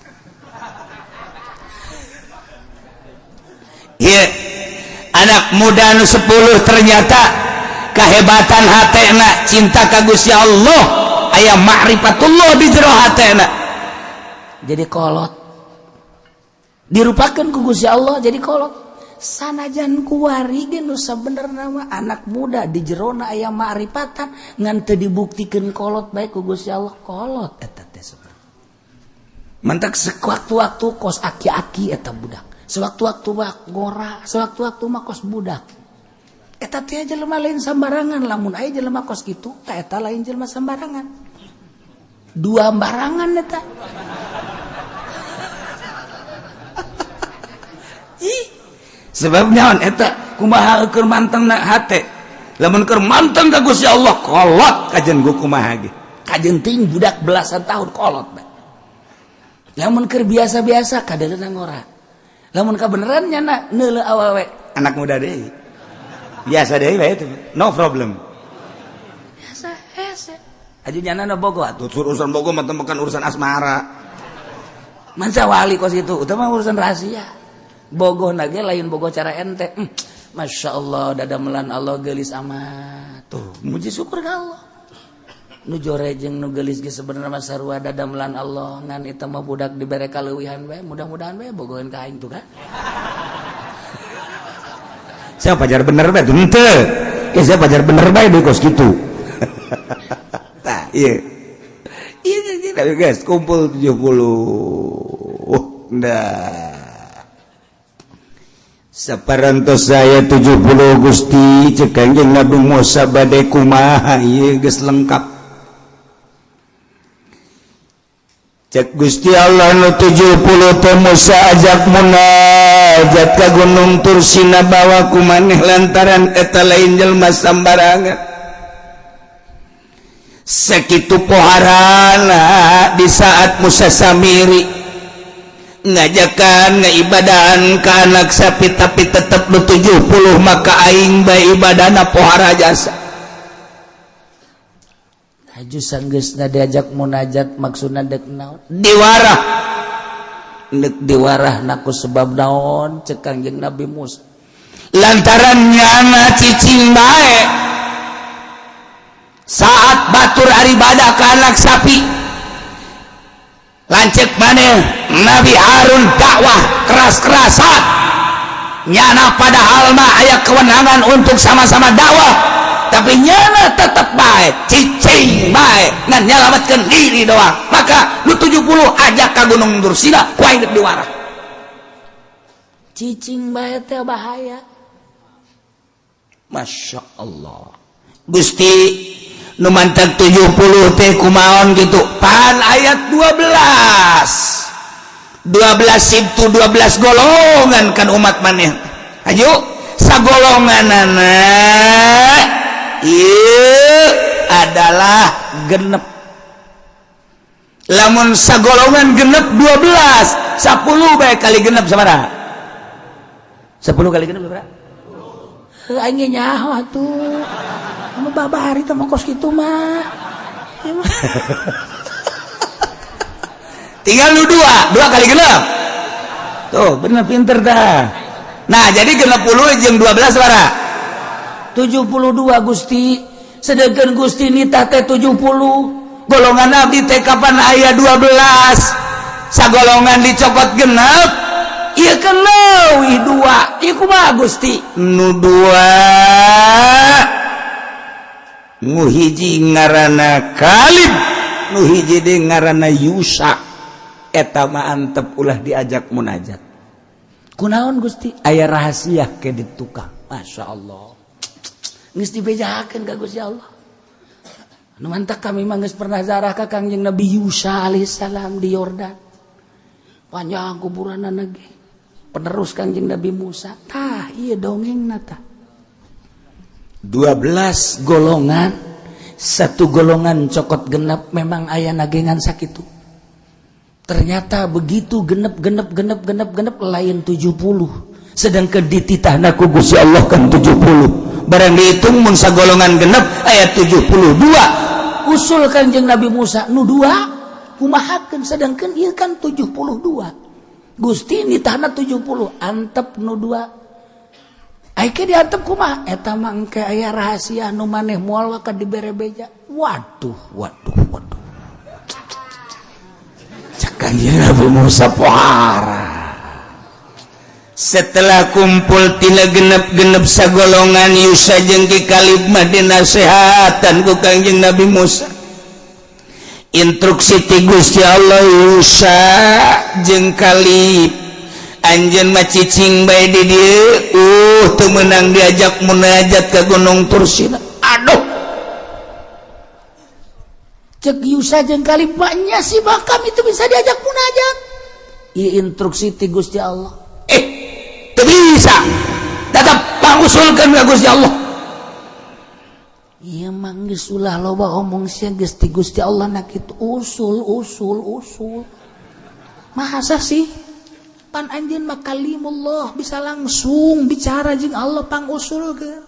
Iya, anak muda nu 10 ternyata kehebatan hatena cinta ka Gusti Allah, aya ma'rifatullah di jero hatena. Jadi kolot dirupakan ku Gusti Allah jadi kolot. Sanajan kuari ge nu sabenerna mah anak muda di jerona aya ma'rifatan, ngan teu dibuktikeun kolot bae ku Gusti Allah, kolot eta teh sebenarnya. Mentak sewaktu-waktu kos aki-aki eta budak, sewaktu-waktu mah ngora, sewaktu-waktu mah kos budak. Eta teh jelema lain sembarangan, lamun aya jelema kos kitu ta eta lain jelema sembarangan, dua barangan eta. Ih, sebab nyaon eta kumaha keur mantengna hate, lamun keur manteng ka Gusti Allah kolot kajen gua kumaha ge. Kajen ting budak belasan tahun kolot bae. Lamun keur biasa-biasa kadeuleuna ngora, lamun kabeneran nyana neuleuh awewe. Anak muda deui biasa deui bae itu, no problem. Biasa hese aju nyana na bogo atuh. Urusan bogo mah bukan urusan asmara. Manca wali kos itu utama urusan rahasia. Bogoh nage lain bogoh cara ente. Masya Allah, dadamelan Allah gelis amat tuh, muji syukur ka Allah. Nu jore jeung nu geulis ge sebenarnya mah sarua dadamelan Allah, ngan eta mah budak dibere kaleuwihan bae, mudah-mudahan bae bogoheun ka aing tuh kan. Saya pajar bener bae tuh henteu. Ya saya pajar bener bae deui kos kitu. Tah ieu. Ieu ieu guys, kumpul 70. Nah. Saparantos saya 70 Gusti, cek Kangjeng Nabi Musa bade kumaha ieu geus lengkap. Cek Gusti Allah nu 70 teh Musa ajak munajat ka Gunung Tursina bawa ku maneh lantaran eta lain jelema sambarangan. Sakitu poharana di saat Musa Samiri ngajakan ngaibadahan ke anak sapi, tapi tetep nu 70, maka aing bae ibadahna pohara jasa. Haju sanggeusna diajak munajat, maksudna dek naon? Diwarah. Dek diwarah naku sebab naon? Cek Kangjeng Nabi Musa, lantaran nyana cicing bae saat batur ibadah ke anak sapi. Lanceuk maneh Nabi Harun dakwah keras-kerasan, nyana padahal mah aya kewenangan untuk sama-sama dakwah, tapi nyana tetap baik cicing bae ngan nyelamatkan diri doang. Maka lu 70 ajak ke Gunung Tursina ku aing dek diwarah. Cicing bae teh bahaya. Masya Allah, Gusti, nu mantak 70 teh kumaon gitu? Pan ayat 12, 12 itu 12 golongan kan umat maneh. Ayo, sagolongan anak ieu adalah genep. Lamun sagolongan genep 12, 10 bae kali genep sabaraha? 10 kali genep sabaraha? Heuh, aing ge nyaho atuh. Anu babari teh mah kos kitu mah. Tinggal lu dua, dua kali genep tuh, bener, pinter dah. Nah, jadi 60 jeung 12 sabaraha? 72, Gusti. Sedangkan Gusti nitah teh 70. Golongan abdi teh kapan aya 12, sagolongan dicokot genep, ieu kan leuwih dua. Ieu kumaha, Gusti? Nu dua nu hiji ngaranna Kalib, nu hiji deui ngaranna Yusa. Eta mah antep, ulah diajak munajat. Kunaon, Gusti? Aya rahasia ke di tukang. Masya Allah, geus dibejakeun ka Gusti Allah. Nu mantak kami mah geus pernah zarah ka Kangjeng Nabi Yusa alaihissalam di Yordan. Panjang kuburanna ge, penerus Kangjeng Nabi Musa. Tah, ieu dongengna tah. 12 golongan, satu golongan cokot genep. Memang aya nagengan sakitu. Ternyata begitu genep, genep, genep, genep, genep, lain 70, sedangkan dititahna ku Gusti Allah kan 70. Barang dihitung, mun sagolongan genep ayat 72. Usul Kanjeng Nabi Musa, nu dua kumahakeun? Sedangkan ieu kan 72, Gusti nitahna 70. Antep nu dua. Ai ke diantep kumaha? Eta mah engke aya rahasia nu maneh moal waka dibere beja. Waduh, waduh, waduh. Cek Kanjeng Nabi Musa, pohara. Setelah kumpul tina genep-genep sagolongan, Yusa jeung Ki Kalib mah dinasehatan ku Kangjeng Nabi Musa. Instruksi ti Gusti Allah, Yusa jeung Kalib, anjeun mah cicing bae di dieu, teu meunang diajak munajat ke Gunung Tursina. Aduh. Cek Yusa jeung Kalib, nya sih bah, kami itu bisa diajak munajat. Ieu instruksi ti Gusti Allah. Eh, teu bisa, tetap pangusulkeun ka Gusti Allah. Ieu mah geus ulah loba omong sia, geus ti Gusti Allah na kitu. Usul, usul, usul. Masa sih? Pan anjeun mah kalimullah, bisa langsung bicara jeung Allah, pangusulkeun.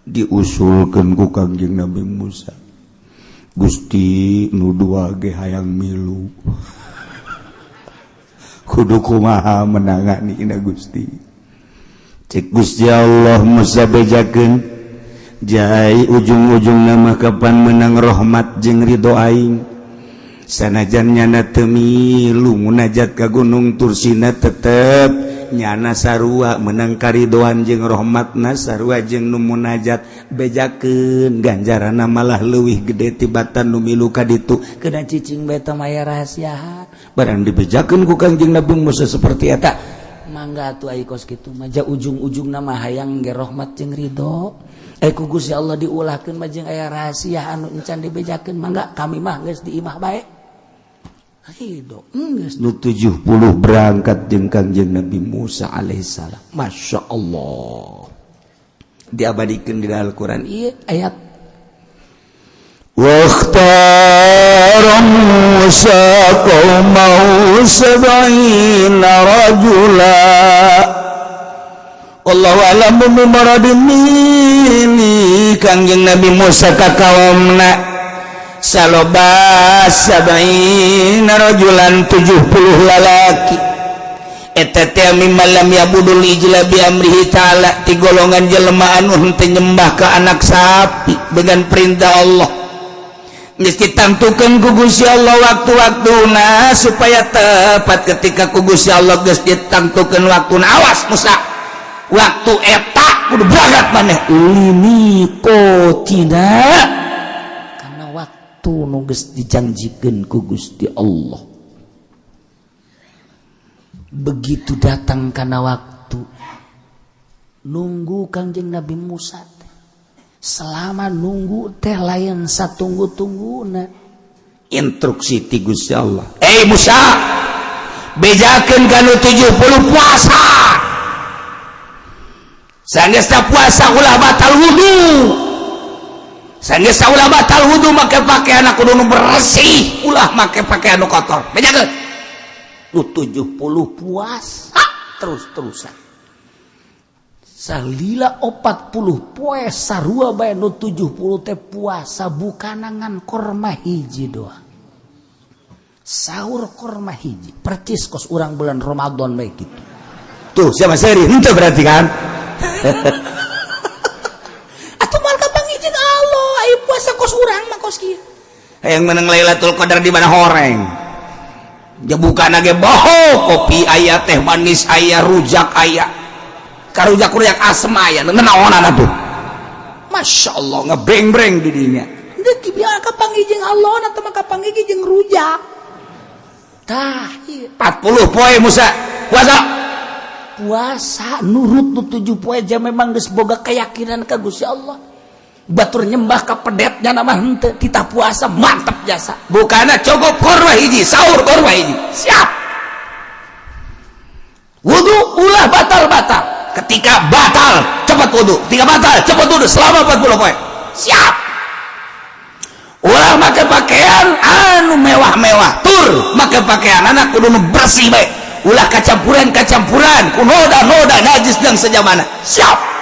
Diusulkeun ku Kangjeng Nabi Musa, Gusti, nu dua ge hayang milu, kudu kumaha menangani ina, Gusti? Cek Gusti Allah, Musa, bejakeun jai, ujung-ujung nama kapan menang rahmat jeung ridho aing. Sanajan nyana teu milu munajat ka Gunung Tursina, tetep nyana sarua menang karidoan jeung rahmatna, sarua jeung nu munajat. Bejakeun, ganjaranna malah leuwih gede tibatan nu milu ka ditu. Kena cicing beta maya rahasia. Barang dibejakeun ku Kangjeng Nabi Musa seperti eta, mangga atuh, ai kos kitu mah ja ujung-ujung nama hayang ge rahmat jeung ridho. Eh, ku Gusti Allah diulahkeun mah jeung aya rahasia anu encan dibejakeun. Mangga, kami mah geus di imah bae, ridho geus. Nu 70 berangkat jeung Kangjeng Nabi Musa alaihissalam. Masya Allah, diabadikan di dalam Al-Quran. Ieu ayat. واختار موسى قومه 70 رجلا. Wallahu a'lam bimuradin. Kangjeng Nabi Musa ka kaumna saloba 70 rajulan, 70 lalaki. Eta teh mimman lam ya'budul ijla bi amrihi ta'ala, ti golongan jelema anu henteu nyembah ka anak sapi dengan perintah Allah. Geus ditantukeun ku Gusti Allah waktu-waktuna supaya tepat. Ketika ku Gusti Allah geus ditantukeun waktuna, awas Musa, waktu eta kudu berangkat maneh, limiqatina, karena waktu nu geus dijanjikeun ku Gusti Allah. Begitu datang karena waktu, nunggu Kangjeng Nabi Musa teh. Selama nunggu teh lain satunggu-tungguna. Instruksi ti Gusti Allah, "Eh Musa, bejakeun kanu 70 puasa. Sanggeusna puasa ulah batal wudu. Sanggeusna ulah batal wudu, make pakaian kudu nu bersih, ulah make pakaian nu kotor. Bejakeun nu 70 puasa terus-terusan." Salila 40 poe sarua bae nu 70 teh puasa, bukan ngan korma hiji doang, sahur korma hiji, percis kos urang bulan Ramadan bae gitu. Tuh siapa seri henteu berarti kan atuh moal kapanggih jeung Allah ayo puasa kos urang mah kos kieu. Hayang menang Lailatul Qadar di mana horeng? Ya bukan ge boho, kopi aya, teh manis aya, rujak aya, karujak rujak asem aya, naonan atuh. Masya Allah, ngebreng-breng di dinya. Deuk biar kapanggih jeung Allah atau mah kapanggih jeung rujak. Tah, 40 poe Musa puasa, puasa nurut nu 7 poe jam. Memang geus boga keyakinan ka Gusti Allah. Batur nyembah ka pedetnya nama henteu, titah puasa mantap jasa. Bukana cukup korma hiji, sahur korma hiji, siap. Wudu ulah batal-batal. Ketika batal cepat wudu, ketika batal cepat wudu selama 40 poe. Siap. Ulah make pakaian anu mewah-mewah, tur make pakaian anak kudu nu bersih bae, ulah kacampuran kacampuran ku noda-noda najis dan sejamana. Siap.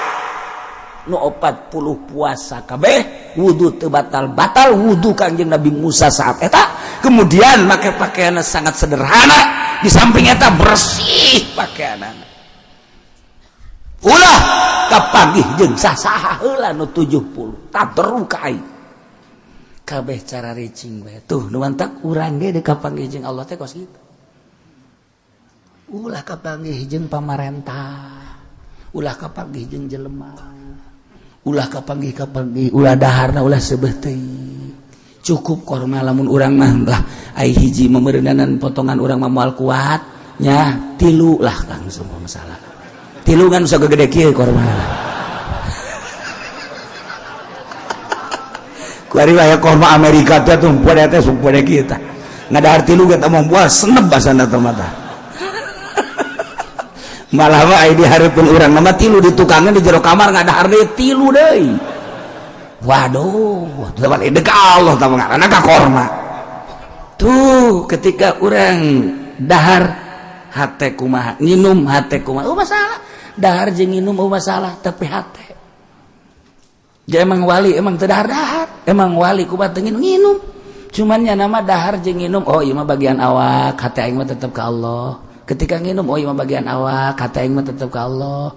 Nu 40 puasa kabeh, wudu teu batal-batal wudu Kangjeng Nabi Musa saat eta. Kemudian make pakaian sangat sederhana, di samping eta bersih pakaian, ulah kapanggih jeung sasaha heula nu 70 taberu ka aing kabeh cara ricing bae. Tuh nu mantak urang ge deuk kapanggih jeung Allah teh kos kitu. Ulah kapanggih jeung pamarentah, ulah kapanggih jeung jelema, ulah kapanggih kapanggih, ulah daharna ulah seubeuh teuing, cukup korma. Lamun urang mah lah ai hiji memeureunanan potongan urang mah moal kuat nya, tilu lah langsung masalah. Tilu kan bisa gede kieu korma. Kuari aya korma Amerika teh tuh pada teh sumpah kita ngadahar tilu ge teh moal seneb basana teh mata. Malah mah ai di hareupeun urang mah tilu di tukangan, di jero kamar ngadahar deui tilu deui. Waduh, zaman ide ka Allah tah ngaranna ka korma. Tuh ketika urang dahar hate kumaha, nginum hate kumaha, oh masalah dahar jeung nginum, oh masalah. Tapi hate dia emang wali, emang teu dahar-dahar, emang wali kumaha teu nginum nginum. Cuman nya nama dahar jeung nginum, oh ieu mah bagian awak, hate aing mah tetep ka Allah. Ketika nginum, oh ieu mah bagian awak, hate aing mah tetep ka Allah.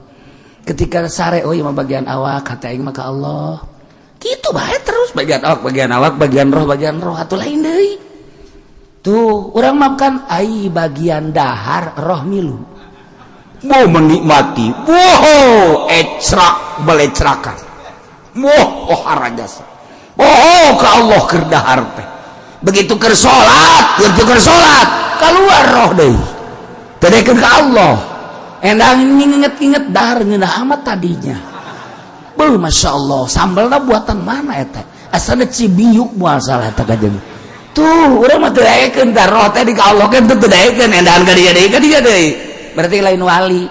Ketika sare, oh ieu mah bagian awak, hate aing mah ka Allah. Gitu bae terus, bagian awak, bagian awak, bagian roh, bagian roh, atuh lain deui. Tuh urang makan ai bagian dahar, roh milu mau menikmati. Wow, ecrak belecrakan. Wah, oh jasa. Oh, ke Allah keur dahar teh. Begitu keur salat, begitu keur salat, keluar roh deui. Teu ke Allah. Endang nginget-inget dahar ngeunah amat tadinya. Beuh, Masya Allah, sambalna buatan mana eta? Asalna Cibiuk moal salah eta kajeng. Tuh, urang mah teu daekeun tah roh teh di ka Allah kan teu daekeun, endahan ka dieu deui, ka dieu deui. Berarti lain wali.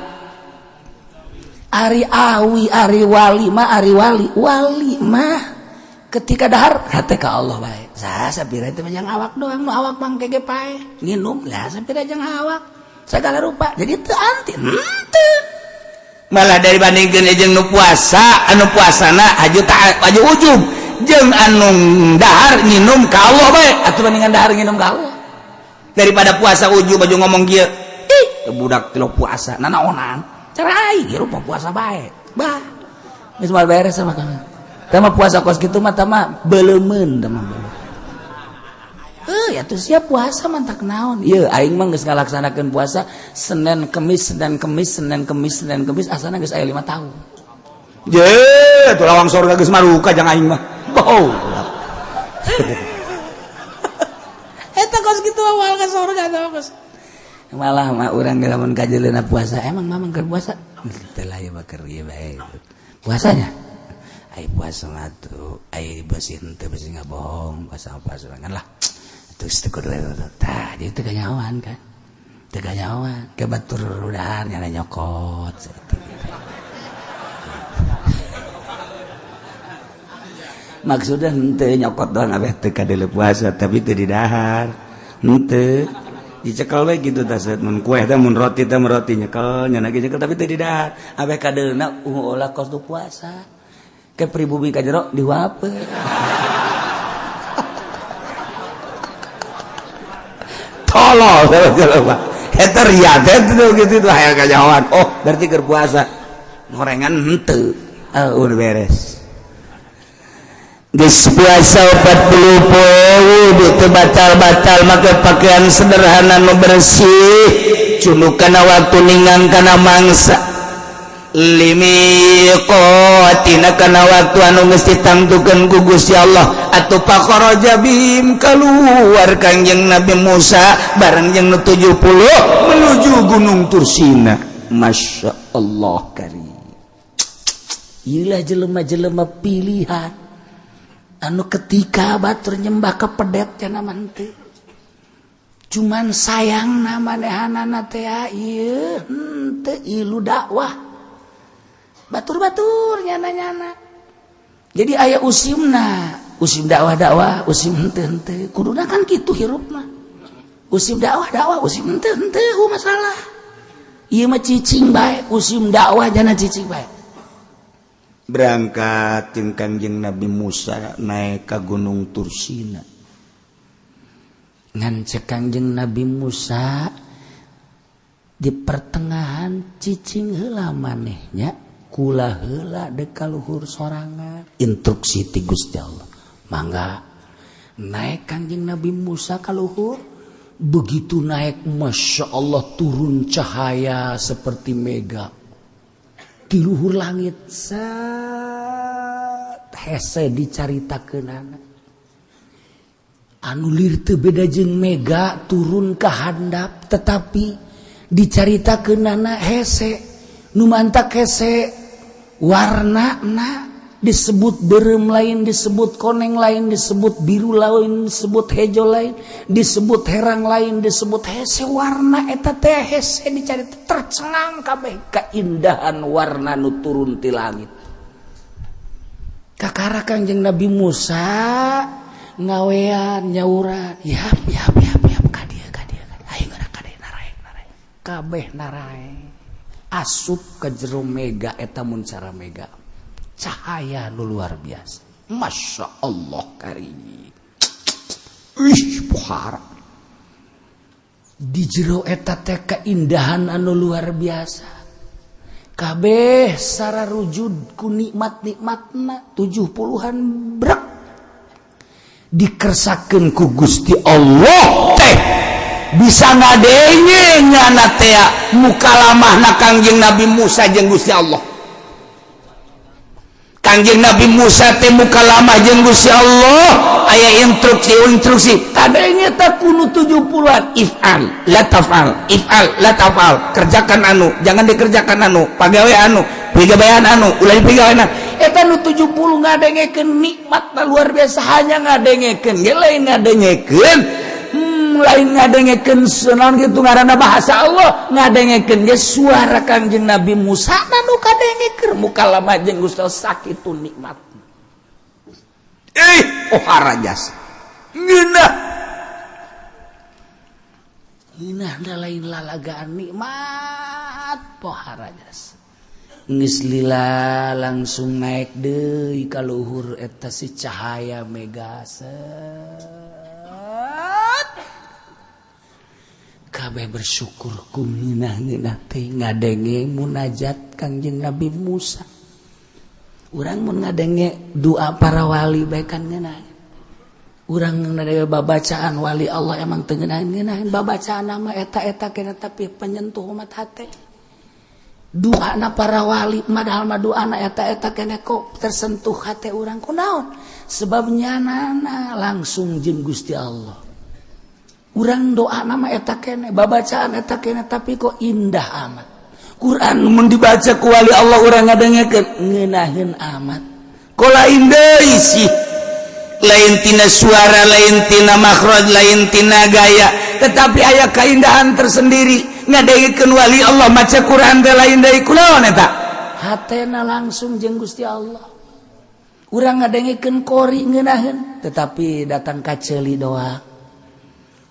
Ari awi, ari wali mah, ari wali, wali mah Ketika dahar hate ka Allah bae. Sah sapira teh jang awak doang, nu awak mangke ge pae. Nginum lah sapira jang awak. Segala rupa. Jadi teu anti henteu. Malah dibandingkeun jeung nu puasa, anu puasana haju ta haju ujub jeung anu dahar nginum ka Allah bae, atuh bandingan dahar nginum ka Allah. Daripada puasa ujub baju ngomong kieu, ih budak tilo puasa nanaonan, cara aing rupa puasa bae. Bah. Geus moal beres sama kami. Tama puasa kos kitu mah tama beleumeun tama. Ya tuh siap puasa mantak naon. Ieu aing mah geus ngalaksanakeun puasa Senin Kemis, Senin Kemis, Senin Kemis, Senin Kemis, asana geus aya 5 tahun. Je, tuh lawang surga geus maruka jang aing mah. Oh. Eta kos kitu awal ka surga tah kos. Malah mah urang ge lamun kajeleuna puasa, emang mamang keur puasa? Teu lah ieu mah keur ieu bae. Puasanya ai puasa mah tuh ai beusi henteu beusi ngabohong, puasa puasa kan lah. Terus teu kudu tah, jadi teu kanyahoan kan. Teu kanyahoan, ke batur udahan nyala nyokot. Maksudnya henteu nyokot doang abeh teu kadeuleu puasa tapi teu didahar. Henteu dicekel we kitu tah mun kue teh mun roti teh mun roti nyekel nya lagi nyekel tapi teu didahar. Abeh kadeulna ulah kos tu puasa. Ke pribumi ka jero dihuapeun. Tolol jelema. Eta ria teh gitu tuh hayang kanyahoan. Oh, berarti keur puasa. Ngorengan henteu. Ah, udah beres. Geus puasa 40 poe teu batal-batal make pakaian sederhana nu bersih, cunu kana waktu ningang kana mangsa. Limiqatina kana waktu anu geus ditangtukeun ku Gusti Allah. Atuh faqaraja bihim kaluar Kangjeng Nabi Musa bareng jeung nu 70 menuju Gunung Tursina. Masya Allah karim. Ieulah jelema-jelema pilihan anu ketika batur nyembah ka pedet cenah mah henteu. Cuman sayangna manehanana teh ieu henteu ilu dakwah. Batur-batur nyana-nyana. Jadi aya usimna, usim dakwah-dakwah, usim henteu-henteu. Kuduna kan kitu hirup mah. Usim dakwah-dakwah, usim henteu-henteu masalah. Ieu mah cicing bae, usim dakwah jana cicing bae. Berangkat jeung Kangjeng Nabi Musa naik ka Gunung Tursina. Ngan cek Kangjeng Nabi Musa di pertengahan cicing heula manehnya, kula heula dek ka luhur sorangan. Instruksi ti Gusti Allah. Mangga naik Kangjeng Nabi Musa ka luhur, begitu naik Masya Allah turun cahaya seperti mega. Di luhur langit set hese dicaritakeunana. Anu lir teu beda jeung mega turun ka handap tetapi dicaritakeunana hese. Nu mantak hese warnana disebut berem lain, disebut koneng lain, disebut biru lain, disebut hejo lain, disebut herang lain, disebut hese. Warna eta teh hese dicari tercengang kabeh keindahan warna nu turun ti langit. Kakara Kangjeng Nabi Musa ngawean nyauran, yap yap yap yap ka dieu ka dieu ayo geura ka dieu naraek naraek kabeh naraek asup ka jero mega eta mun cara mega cahaya nu luar biasa. Masya Allah karim. Ih pohara. Di jero eta teh keindahan anu luar biasa. Kabeh sararujud ku nikmat-nikmatna 70-an brek dikersakeun ku Gusti Allah teh bisa ngadenge nyana teh mukalamahna Kangjeng Nabi Musa jeung Gusti Allah. Kangjeng Nabi Musa teh mukalamah jeung Gusti Allah aya instruksi-instruksi kadenge teh kudu 70-an if'al la taf'al if'al la taf'al, kerjakan anu jangan dikerjakan anu, pagawe anu pigawean anu ulah dipigawean. Eta nu 70 ngadengekeun nikmat luar biasa, hanya ngadengekeun ge lain ngadengekeun lain ngadengekeun naon kitu ngaranna bahasa Allah, ngadengekeun ge suara Kangjeng Nabi Musa nu kadengekeun mukalama jeung Gusti Allah sakitu nikmat. Pohara jasa ngeunah. Ngeunah da lain lalagaan, nikmat pohara jasa. Geus lila, langsung naik deui ka luhur eta si cahaya mega, set. Kabeh bersyukur ku ngeunah-ngeunah teh ngadenge munajat Kangjeng Nabi Musa. Urang mun ngadenge doa para wali bae kan ngeunah. Urang ngadenge babacaan wali Allah emang teu ngeunah-ngeunahin babacaan mah eta-eta kena, tapi penyentuh umat hate. Doana para wali padahal mah doana eta-eta kene, kok tersentuh hate urang? Kunaon? Sebab nyanana langsung jeung Gusti Allah. Urang doa nama eta kene, babacaan eta kene, tapi kok indah amat. Quran mun dibaca ku wali Allah, urang ngadengekeun ngeunaheun amat. Kok lain deui sih, lain tina suara, lain tina makhraj, lain tina gaya, tetapi aya keindahan tersendiri ngadengekeun wali Allah maca Quran teh. Lain deui, kunaon eta? Hatena langsung jeung Gusti Allah. Urang ngadengekeun qori ngeunaheun, tetapi datang ka ceuli doa.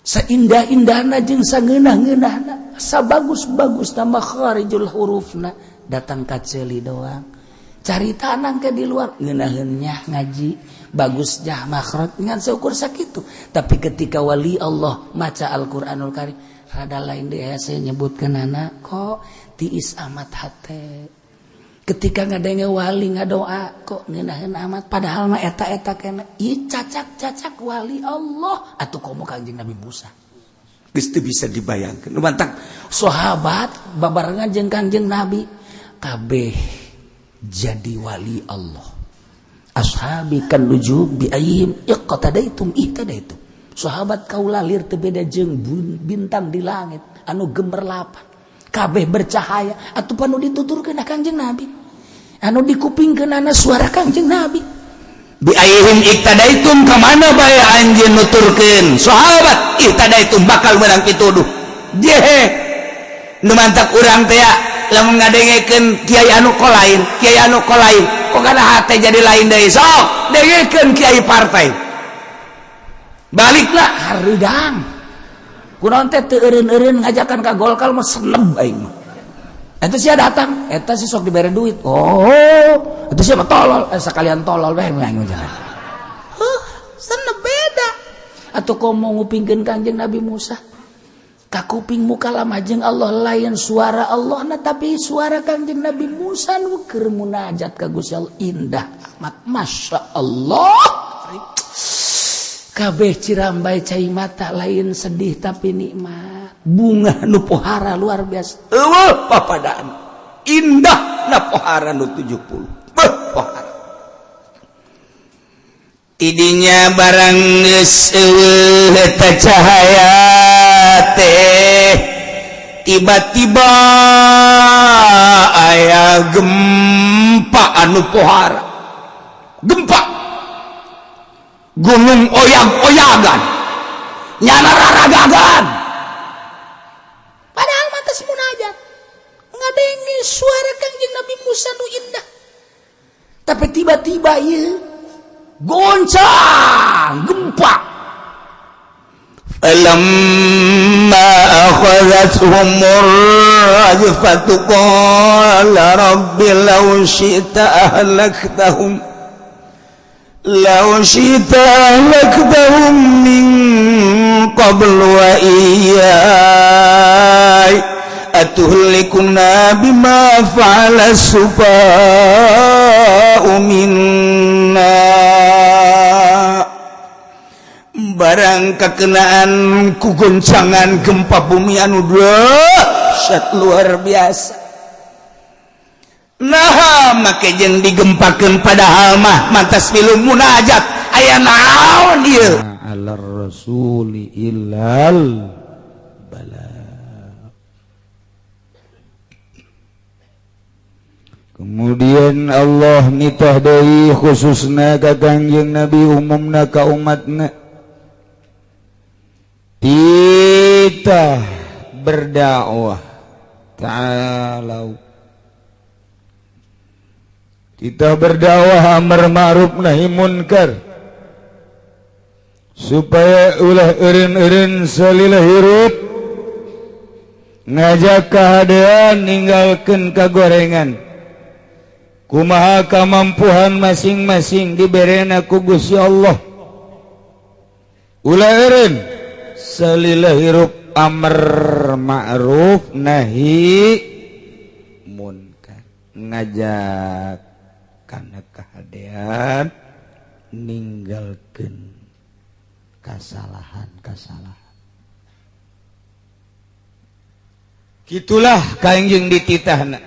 Seindah-indahna jeung sangeunah-ngeunahna, sabagus-bagusna makharijul hurufna, datang ka ceuli doang. Carita ke di luar ngeunaheun nya, ngaji bagus jah, makhraj ngan seukur sakitu. Tapi ketika wali Allah maca Al-Qur'anul Karim rada lain deh. Saya nyebutkeun anak kok tiis amat hate ketika ngadenge wali ngadoa, kok ngeunaheun amat, padahal mah eta-eta kena. Ih, cacak-cacak wali Allah atuh, komo Kangjeng Nabi Musa. Geus teu bisa dibayangkeun nu mantak. Sahabat babarengan jeung Kangjeng Nabi kabeh jadi wali Allah. Ashabi kan nujum bi ayyihim iqtadaitum ihtadaitum. Sahabat kaula lir teu beda jeung bintang di langit anu gemerlapan, kabeh bercahaya. Atuh anu dituturkeun Kangjeng Nabi, anu dikupingkeun suara Kangjeng Nabi. Bi ayyihim iqtadaitum, ka mana bae anjeun nuturkeun sahabat, ihtadaitum, bakal menang pituduh. Jehe nu mantak urang teh lamun ngadengekeun kiai anu kolain, kiai anu kolain, kok kana hate jadi lain deui. Sok dengekeun kiai partai, baliklah. Hareudang kunaon teh, teu eureun-eureun ngajakan ka Golkar mah, seneb aing mah. Eta sia datang, eta sih sok dibere duit. Oh, itu siapa tolol, sekalian tolol bae aing jangan. Huh, seneb beda. Atau kau mau ngupingkeun Kanjeng Nabi Musa? Kakuping muka jeung Allah, lain suara Allah nah, tapi suara Kanjeng Nabi Musa nu keur munajat ka Gusti Allah, indah amat, Masya Allah. Kabeh cirambai cai mata, lain sedih tapi nikmat, bunga nu pohara luar biasa. Eueuh papadaan indah na pohara nu 70. Beuh, pohara tidinya. Barang geus eueuh eta cahaya teh, tiba-tiba aya gempa anu pohara, gempa gunung oyag-oyagan, nyana raragagan. Padahal matas munajat ngadenge suara Kangjeng Nabi Musa nu indah, tapi tiba-tiba ieu goncang gempa. فلما أخذتهم الرجفة قال رب لو شئت أهلكتهم من قبل وإياي أتهلكنا بما فعل السفهاء منا. Barang kekenaan ku goncangan gempa bumi anu dahsyat luar biasa, nah make jeung digempakeun, padahal mah mantas milu munajat, aya naon ieu? Ala rasuli illal balagh. Kemudian Allah nitah deui khususna ka Kangjeng Nabi, umumna ka umatna, titah berdakwah, ta'alau, kita berdakwah amar ma'ruf nahi munkar. Supaya ulah eureun-eureun salila hirup ngajak kahadean, ninggalkeun kagorengan. Kumaha kamampuhan masing-masing diberena ku Gusti Allah. Ulah eureun salila hirup amar ma'ruf nahi munkar, ngajak kana kahadean, ninggalkeun kasalahan-kasalahan. Gitulah Kangjeng dititahna.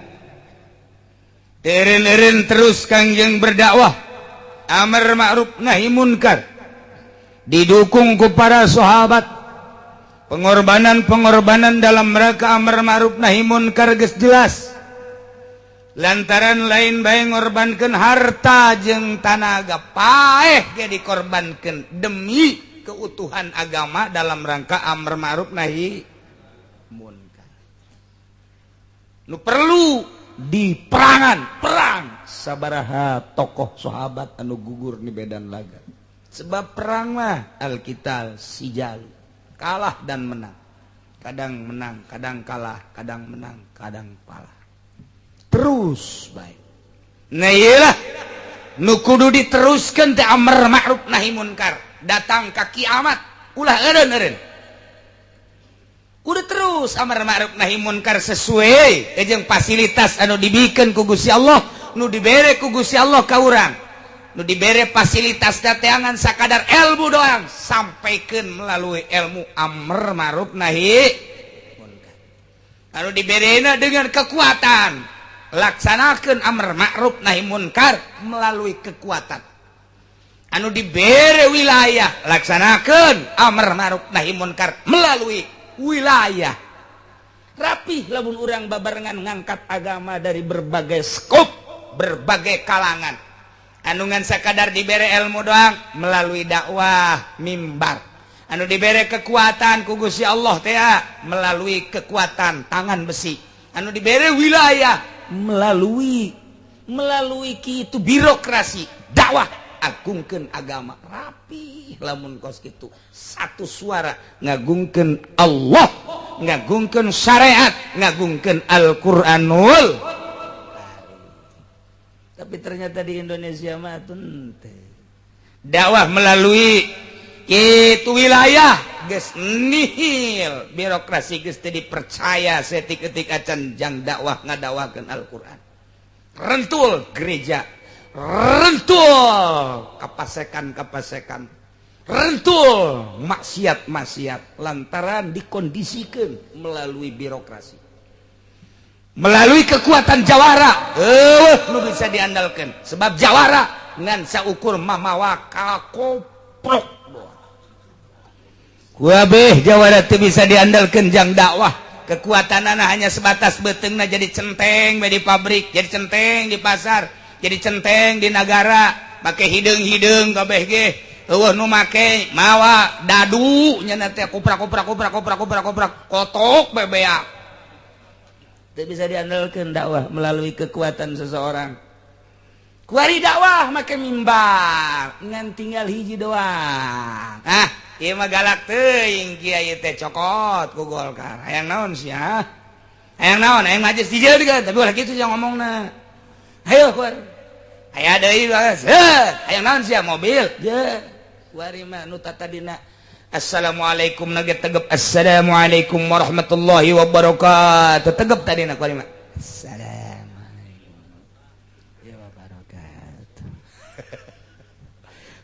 Eureun-eureun terus Kangjeng berdakwah amar ma'ruf nahi munkar, didukung ku para sahabat. Pengorbanan-pengorbanan dalam mereka amar ma'ruf nahi munkar geus jelas, lantaran lain bae ngorbankeun harta jeung tanaga, paeh ge dikorbankeun demi keutuhan agama dalam rangka amar ma'ruf nahi munkar. Nu perlu di perangan perang, sabaraha tokoh sahabat anu gugur di medan laga. Sebab perang mah alqital sijal, kalah dan menang, kadang menang kadang kalah, kadang menang kadang kalah, terus baik. Nah, iyalah nu kudu diteruskan teh amar ma'ruf nahi munkar datang ka kiamat. Ulah eureun-eureun, kudu terus amar ma'ruf nahi munkar sesuai jeung fasilitas anu dibikeun ku Gusti Allah, nu dibere ku Gusti Allah ka urang. Nu dibere fasilitas dateangan sakadar ilmu doang, sampaikan melalui ilmu amar ma'ruf nahi munkar. Anu diberena dengan kekuatan, laksanakan amar ma'ruf nahi munkar melalui kekuatan. Anu dibere wilayah, laksanakan amar ma'ruf nahi munkar melalui wilayah. Rapih lamun urang babarengan ngangkat agama dari berbagai skop, berbagai kalangan. Anu ngan sakadar dibere ilmu doang, melalui dakwah mimbar. Anu dibere kekuatan ku Gusti Allah teh melalui kekuatan tangan besi. Anu dibere wilayah melalui melalui kitu birokrasi, dakwah agungkeun agama. Rapi lamun kos kitu, satu suara ngagungkeun Allah, ngagungkeun syariat, ngagungkeun Al-Qur'anul. Tapi ternyata di Indonesia mah teu. Dakwah melalui itu wilayah geus nihil, birokrasi geus teu dipercaya setik-etik acan jang dakwah ngadakwahkeun Al-Qur'an. Rentul gereja, rentul kapasekan-kapasekan, rentul maksiat-maksiat, lantaran dikondisikan melalui birokrasi, melalui kekuatan jawara. Lu bisa diandalkan sebab jawara ngan saukur mamawa kakoprok. Kuabeh jawara teu bisa diandalkan jang dakwah. Kekuatan anak hanya sebatas beuteungna jadi centeng di pabrik, jadi centeng di pasar, jadi centeng di negara, make hideung-hideung kabeh ge eueuh nu make mawa dadu nya teh, kuprak kuprak kuprak kuprak kuprak kuprak, kotok bebea. Teu bisa diandalkan dakwah melalui kekuatan seseorang. Kuari dakwah make mimbar ngan tinggal hiji doang. Ah, ieu mah galak teuing kiai teh, cokot ku Golkar. Hayang naon sia? Hayang naon? Hayang majelis dijieun, tapi ulah kitu yang ngomongna. Ayo keluar. Aya deui, hayang naon sia? Mobil je. Kuari mah nu tadina assalamualaikum nage tegep, assalamualaikum warahmatullahi wabarakatuh tegep tadina. Kuari mah assalamualaikum ya wabarakatuh.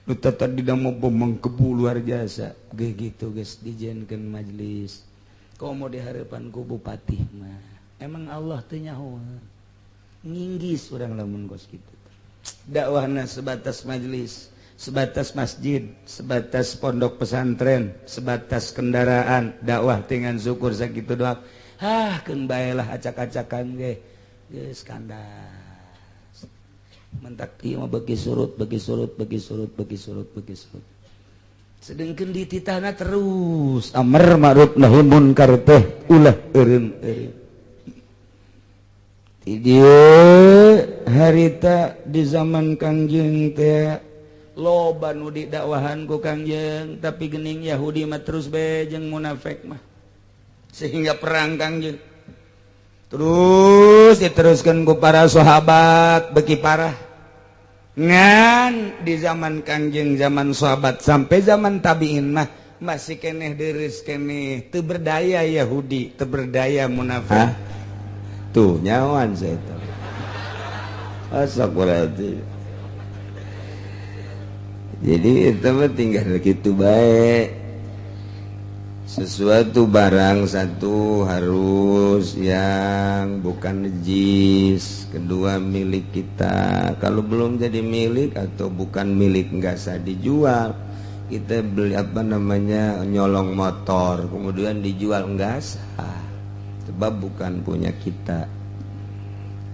Nu tadi mau mengkebu luar biasa ge gitu geus dijieunkeun majelis komo di harapan ku bupati mah. Emang Allah teu nyaho nginggis urang lamun kos kitu. Dakwahna sebatas majelis, sebatas masjid, sebatas pondok pesantren, sebatas kendaraan dakwah dengan syukur sakitu doang. Ah, keun bae lah, acak-acakan ge geus kandas. Mentak ieu mah bagi surut, bagi surut, bagi surut, bagi surut, bagi surut. Sedangkan di titahna terus amar ma'ruf nahi munkar teh ulah eureun-eureun. Di dieu harita di zaman Kangjeng teh. Loba nu didakwahan ku Kangjeng, tapi gening Yahudi mah terus bae jeung munafik mah. Sehingga perang Kangjeng. Terus diteruskan ku para sahabat beki parah. Ngan di zaman Kangjeng, zaman sahabat sampai zaman tabiin mah masih keneh deres keneh teu berdaya Yahudi, teu berdaya munafik. Tuh nyawan saya itu. Asak berarti. Jadi itu mah tinggal gitu baik. Sesuatu barang satu harus yang bukan najis, kedua milik kita. Kalau belum jadi milik atau bukan milik nggak sah dijual. Kita beli apa namanya nyolong motor kemudian dijual nggak sah, sebab bukan punya kita.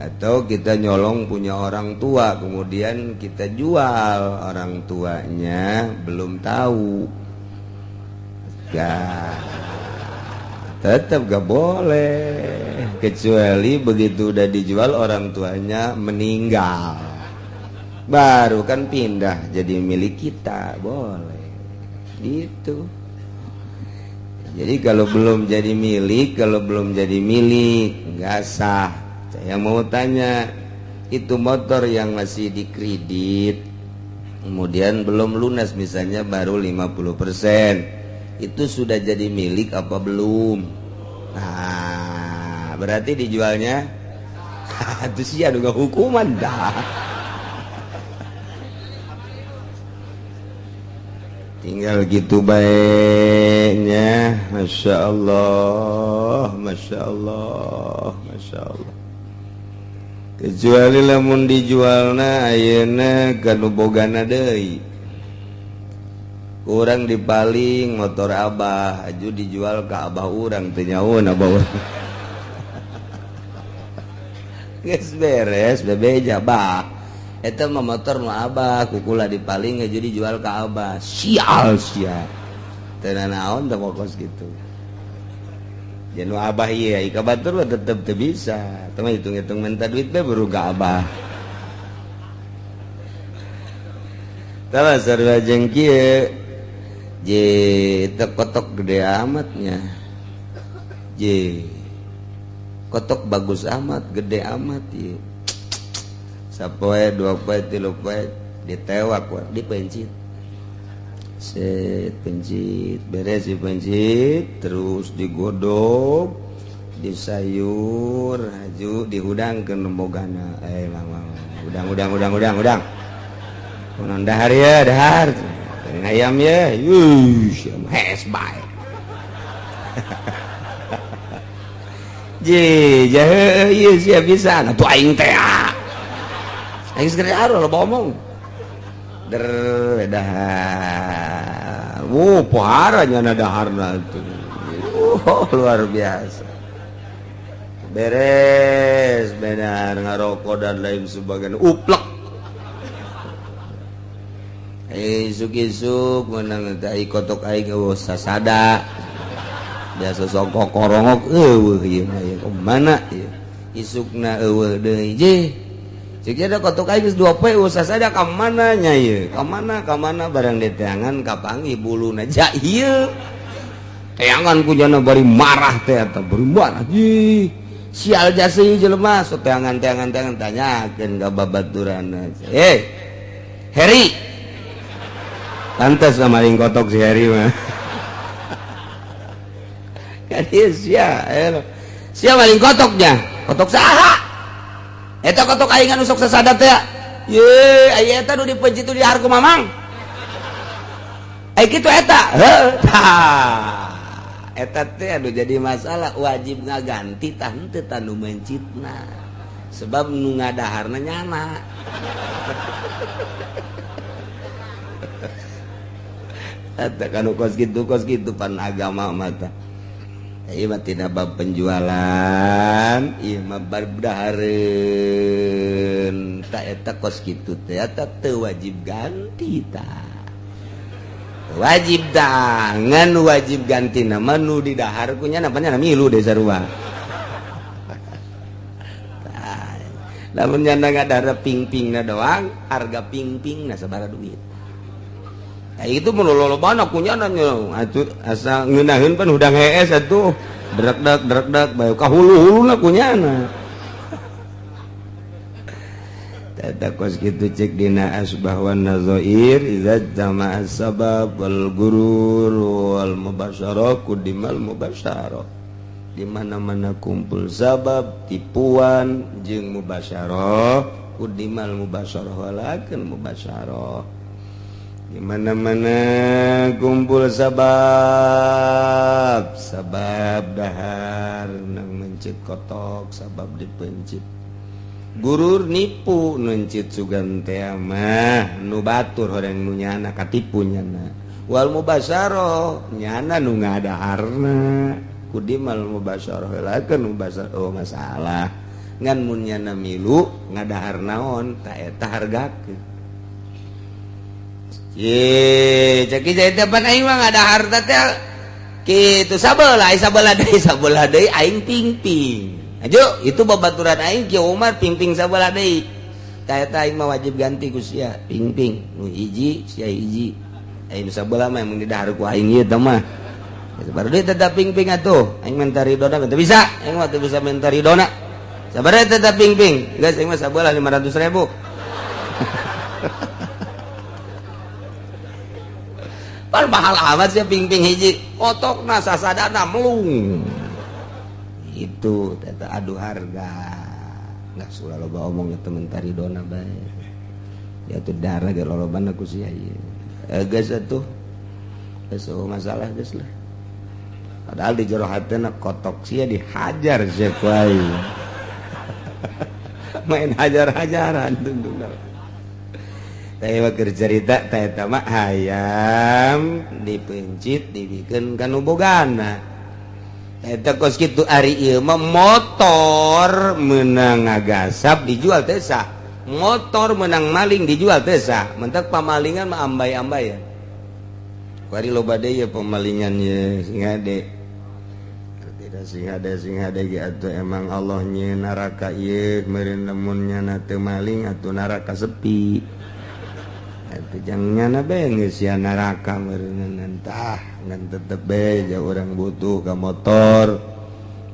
Atau kita nyolong punya orang tua kemudian kita jual, orang tuanya belum tahu. Ya, tetap gak boleh, kecuali begitu udah dijual orang tuanya meninggal, baru kan pindah jadi milik kita, boleh gitu. Jadi kalau belum jadi milik, kalau belum jadi milik nggak sah. Saya mau tanya, itu motor yang masih dikredit kemudian belum lunas, misalnya baru 50%, itu sudah jadi milik apa belum? Nah, berarti dijualnya itu sih ada hukuman dah. Tinggal gitu baiknya. Masya Allah, Masya Allah, Masya Allah. Kecuali lamun dijualna ayeuna ka nu bogana deui. Kurang dipaling motor abah aju dijual ke abah urang teu nyaun abah urang. Geus beres bebeja bah. Eta mah motor nu abah kukula dipaling aju dijual ke abah. Sial sia. Teu nanaon teh kos kitu. Jeung nu abah ieu ai ka batur mah tetep teu bisa. Teu mah hitung-hitung minta duit bae baru ka abah. Tah sarua jeung kieu. J kotok gede amatnya, J kotok bagus amat, gede amat ya. Sapoe dua poe tilu poe ditewak dipencit, set pencit beres dipencit terus digodok, disayur, haju dihudangkeun nembogana. Mang udang udang udang udang udang. Kunaon dahar ya dahar. Ayam ya, yuh, hes bae. Je, jahe, ieu sia bisa. Atuh aing teh. Aing geus aro loba omong. Der dahar. Wuh, pohara nya daharna tuh. Luar biasa. Beres, benar ngarokok dan lain sebagainya. Uplek. Isuk-isuk menang tai kotok aing eueuh sasada. Biasa sok kokorongok eueuh ieu mah ieu mana ieu. Isukna eueuh deui je. Ceuk ada kotok aing geus 2 poe eueuh sasada ka mana nya ieu? Ka mana ka mana barang diteangan kapanggih buluna ja ieu. Teangan ku jana bari marah teh eta bari marah. Ih, sial jasa ieu jelema sok teangan-teangan tanyakeun ka babaturanna. Heri. Pantas sama maling kotok si Heri mah. Kan ieu sia, sia maling kotoknya. Kotok saha? Eta kotok aing anu sok sasada teh. Ye, aya eta nu dipencit di harku mamang. Ai kitu eta. Heuh. Tah. Eta teh anu jadi masalah wajib ngaganti tah henteu tah nu mencitna. Sebab nu ngadaharna nyana. Eta kan kos kitu pan agama mata. Ieu mah tina bab penjualan, ieu mah bab dahareun. Ta eta kos kitu teh eta teu wajib ganti tah. Wajib tah, ngan wajib ganti nama nu di dahar ku nya napanya milu deh sarua. Tah, lamun nya ngadahar ping-pingna doang, harga ping-pingna sabaraha duit. Itu mun lolobana kunyana atuh asa ngeunaheun pan hudang hees atuh. Drekdak drekdak bae ka hulu-huluna kunyana. Tata kos kitu cek dina asbah wan nazair idza jama'a sabab wal gurur wal mubasyarah kudimal mubasyarah. Di mana-mana kumpul sabab tipuan jeung mubasyarah kudimal mubasyarah walakin mubasyarah. Di mana-mana kumpul sabab sabab dahar nang mencit kotok sabab dipencit gurur nipu mencit sugan teh mah nu batur horeng nu nyana katipu nyana wal mubasyarah nyana nu ngadaharna kudimal mubasyarah lakeun mubasyarah oh masalah ngan mun nyana milu ngadahar naon ta eta hargakeun. Ye, cek jadi depan aing mah ngadahar teh kitu sabelah sabelah deui aing ping-ping. Ajo, itu babaturan aing Ki Umar ping-ping sabelah deui. Tah eta aing mah wajib ganti ku sia ping-ping. Nu hiji sia hiji. Aing sabelah mah mun didahar ku aing ieu teh mah. Baru deui tetap ping-ping atuh. Aing minta ridona teu bisa. Aing mah teu bisa minta ridona. Sabar tetap ping-ping. Geus aing mah sabelah 500.000. Pan mahal amat sih ping-ping hiji otokna sasadana melung itu teta adu harga nggak sulah loba omong temen taridona bae ya tuh darah ge lolobana ku sia ieu geus atuh geus masalah geus lah padahal di jero hatena kotok sia dihajar sia ku aing main hajar-hajaran tundukna. Cerita hayam dipencit dibikin kanu bogana eta kos kitu ari ieu mah motor meunang ngagasap dijual teh sah, motor meunang maling dijual teh sah, mentak pamalingan mah ambay-ambayan. Kuari loba deui pemalingan ye sing hade. Tidak sing hade sing hade ge atuh emang Allah nyieun neraka ieu meureun lamun nyana teu maling atuh neraka sepi. Jangan neraka mentah tetep orang butuh ke motor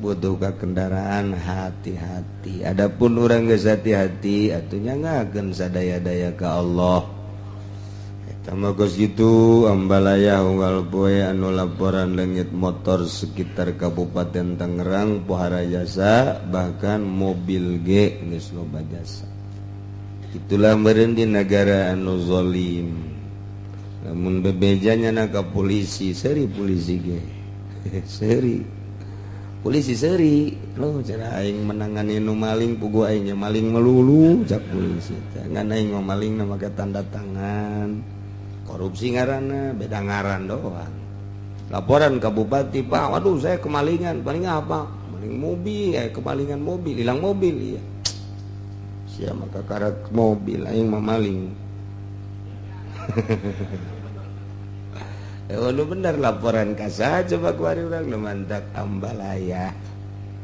butuh ke kendaraan hati-hati. Adapun orang geus hati-hati atunya ngakeun sadaya-daya ka Allah. Eta mah geus kitu ambalaya unggal poe anu laporan leungit motor sekitar Kabupaten Tangerang pohara jasa bahkan mobil ge geus loba jasa. Itulah meureun di negara anu zalim. Lamun bebejanya na ka polisi, seuri polisi ge. Seuri. Polisi seuri. Loh cara aing menangani nu maling puguh aing nya maling melulu cak polisi. Ngan aing mah malingna make tanda tangan. Korupsi ngaranna beda ngaran doang. Laporan ka bupati, "Pak, waduh saya kemalingan." Paling apa? Maling mobil, kemalingan mobil, hilang mobil iya. Sia maka karak mobil aing mah maling. Lu bener laporan ka coba kuari urang nu mantak ambalaya.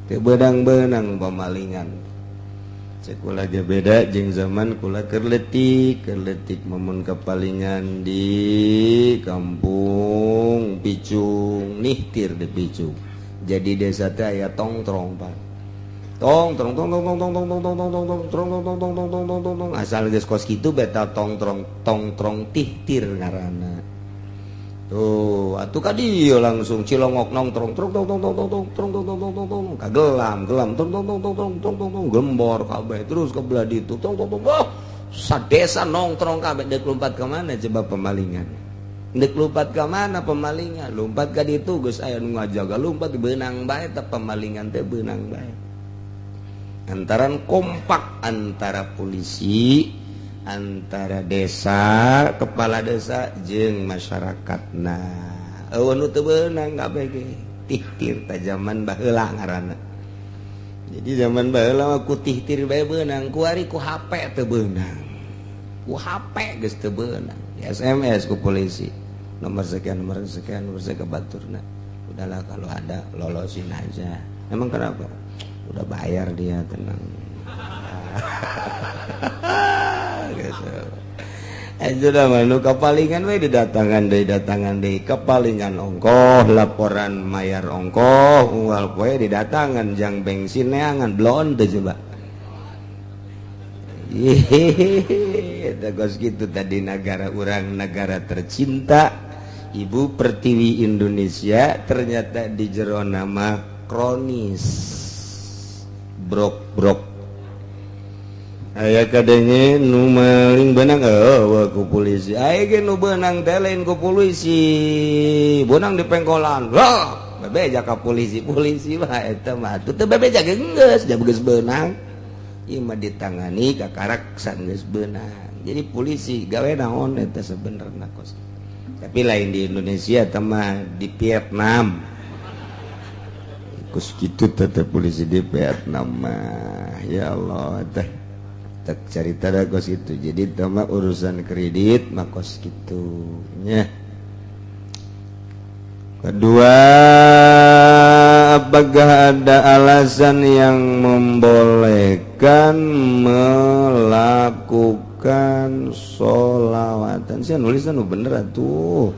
Teu beunang-beunang pamalingan. Cek kula ge beda jeung zaman kula keur leutik memun kapalingan di kampung Picung, nihtir di Picung. Jadi desa teh aya tongtrong, Pak. Tong tong tong tong tong tong tong tong tong tong tong tong tong tong tong tong tong tong tong asal geus kos kitu beta tong tong tong tong tihtir ngaranna tuh atuh ka dieu langsung cilongok nongtrong trong tong tong tong tong tong tong tong tong tong tong kagelam gelam tong tong tong tong tong tong tong tong gembor kabeh terus ke belah ditu tong tong tong oh sadesa nongtrong kabeh deuk lompat ka mana coba pemalingan deuk lompat ka mana pemalingan lompat ka ditu geus aya nu ngajaga lompat beunang bae teh pemalingan teh beunang bae. Antaran kompak antara polisi, antara desa, kepala desa jeung masyarakat. Nah, eueuh nu teu beunang kabeh ge tihtir ta zaman baheula ngaranna. Jadi zaman baheula mah ku tihtir bae beunang, kuari ku HP teu beunang. Ku HP geus teu beunang. Di SMS ku polisi. Nomor sekian, nomor sekian, nomor sekian baturna. Udahlah kalau ada lolosin aja. Emang kenapa? Udah bayar dia, tenang. Gitu. Itu mah nu kapalingan we didatangan deui, datangan deui. Kapalingan ongkoh laporan mayar ongkoh, unggal poe didatangan jang bensin neangan blon teh coba. Hehehe, kos gitu tadi negara urang, negara tercinta Ibu Pertiwi Indonesia, ternyata di jero nama kronis brok brok. Aya kadenge nu maling benang, oh, ku polisi. Aya ge nu beunang teh lain ku polisi, beunang di pengkolan. Wah, bebeja ka polisi, polisi mah eta mah atuh teu bebeja ge geus, da geus beunang. Ieu mah ditangani kakarak sanggeus beunang. Jadi polisi gawe naon eta sebenarnya kos? Tapi lain di Indonesia eta mah, di Vietnam. Kos kitu tetep polisi di Vietnam mah. Ya Allah teh. Tak cerita dah kos itu. Jadi tama urusan kredit mah kos gitu nya. Kedua, apakah ada alasan yang membolehkan melakukan solawatan? Sih nulisnya nu bener atuh,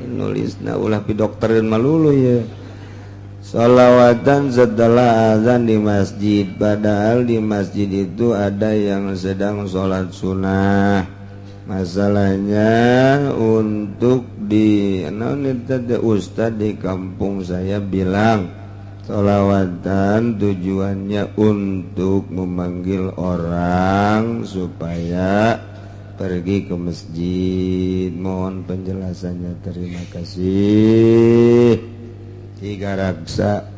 nulisna ulah pi dokter dan malulu ya. Salawatan setelah azan di masjid, padahal di masjid itu ada yang sedang sholat sunnah. Masalahnya untuk di naon eta, ustad di kampung saya bilang sholawatan tujuannya untuk memanggil orang supaya pergi ke masjid. Mohon penjelasannya, terima kasih. Tiga raksa.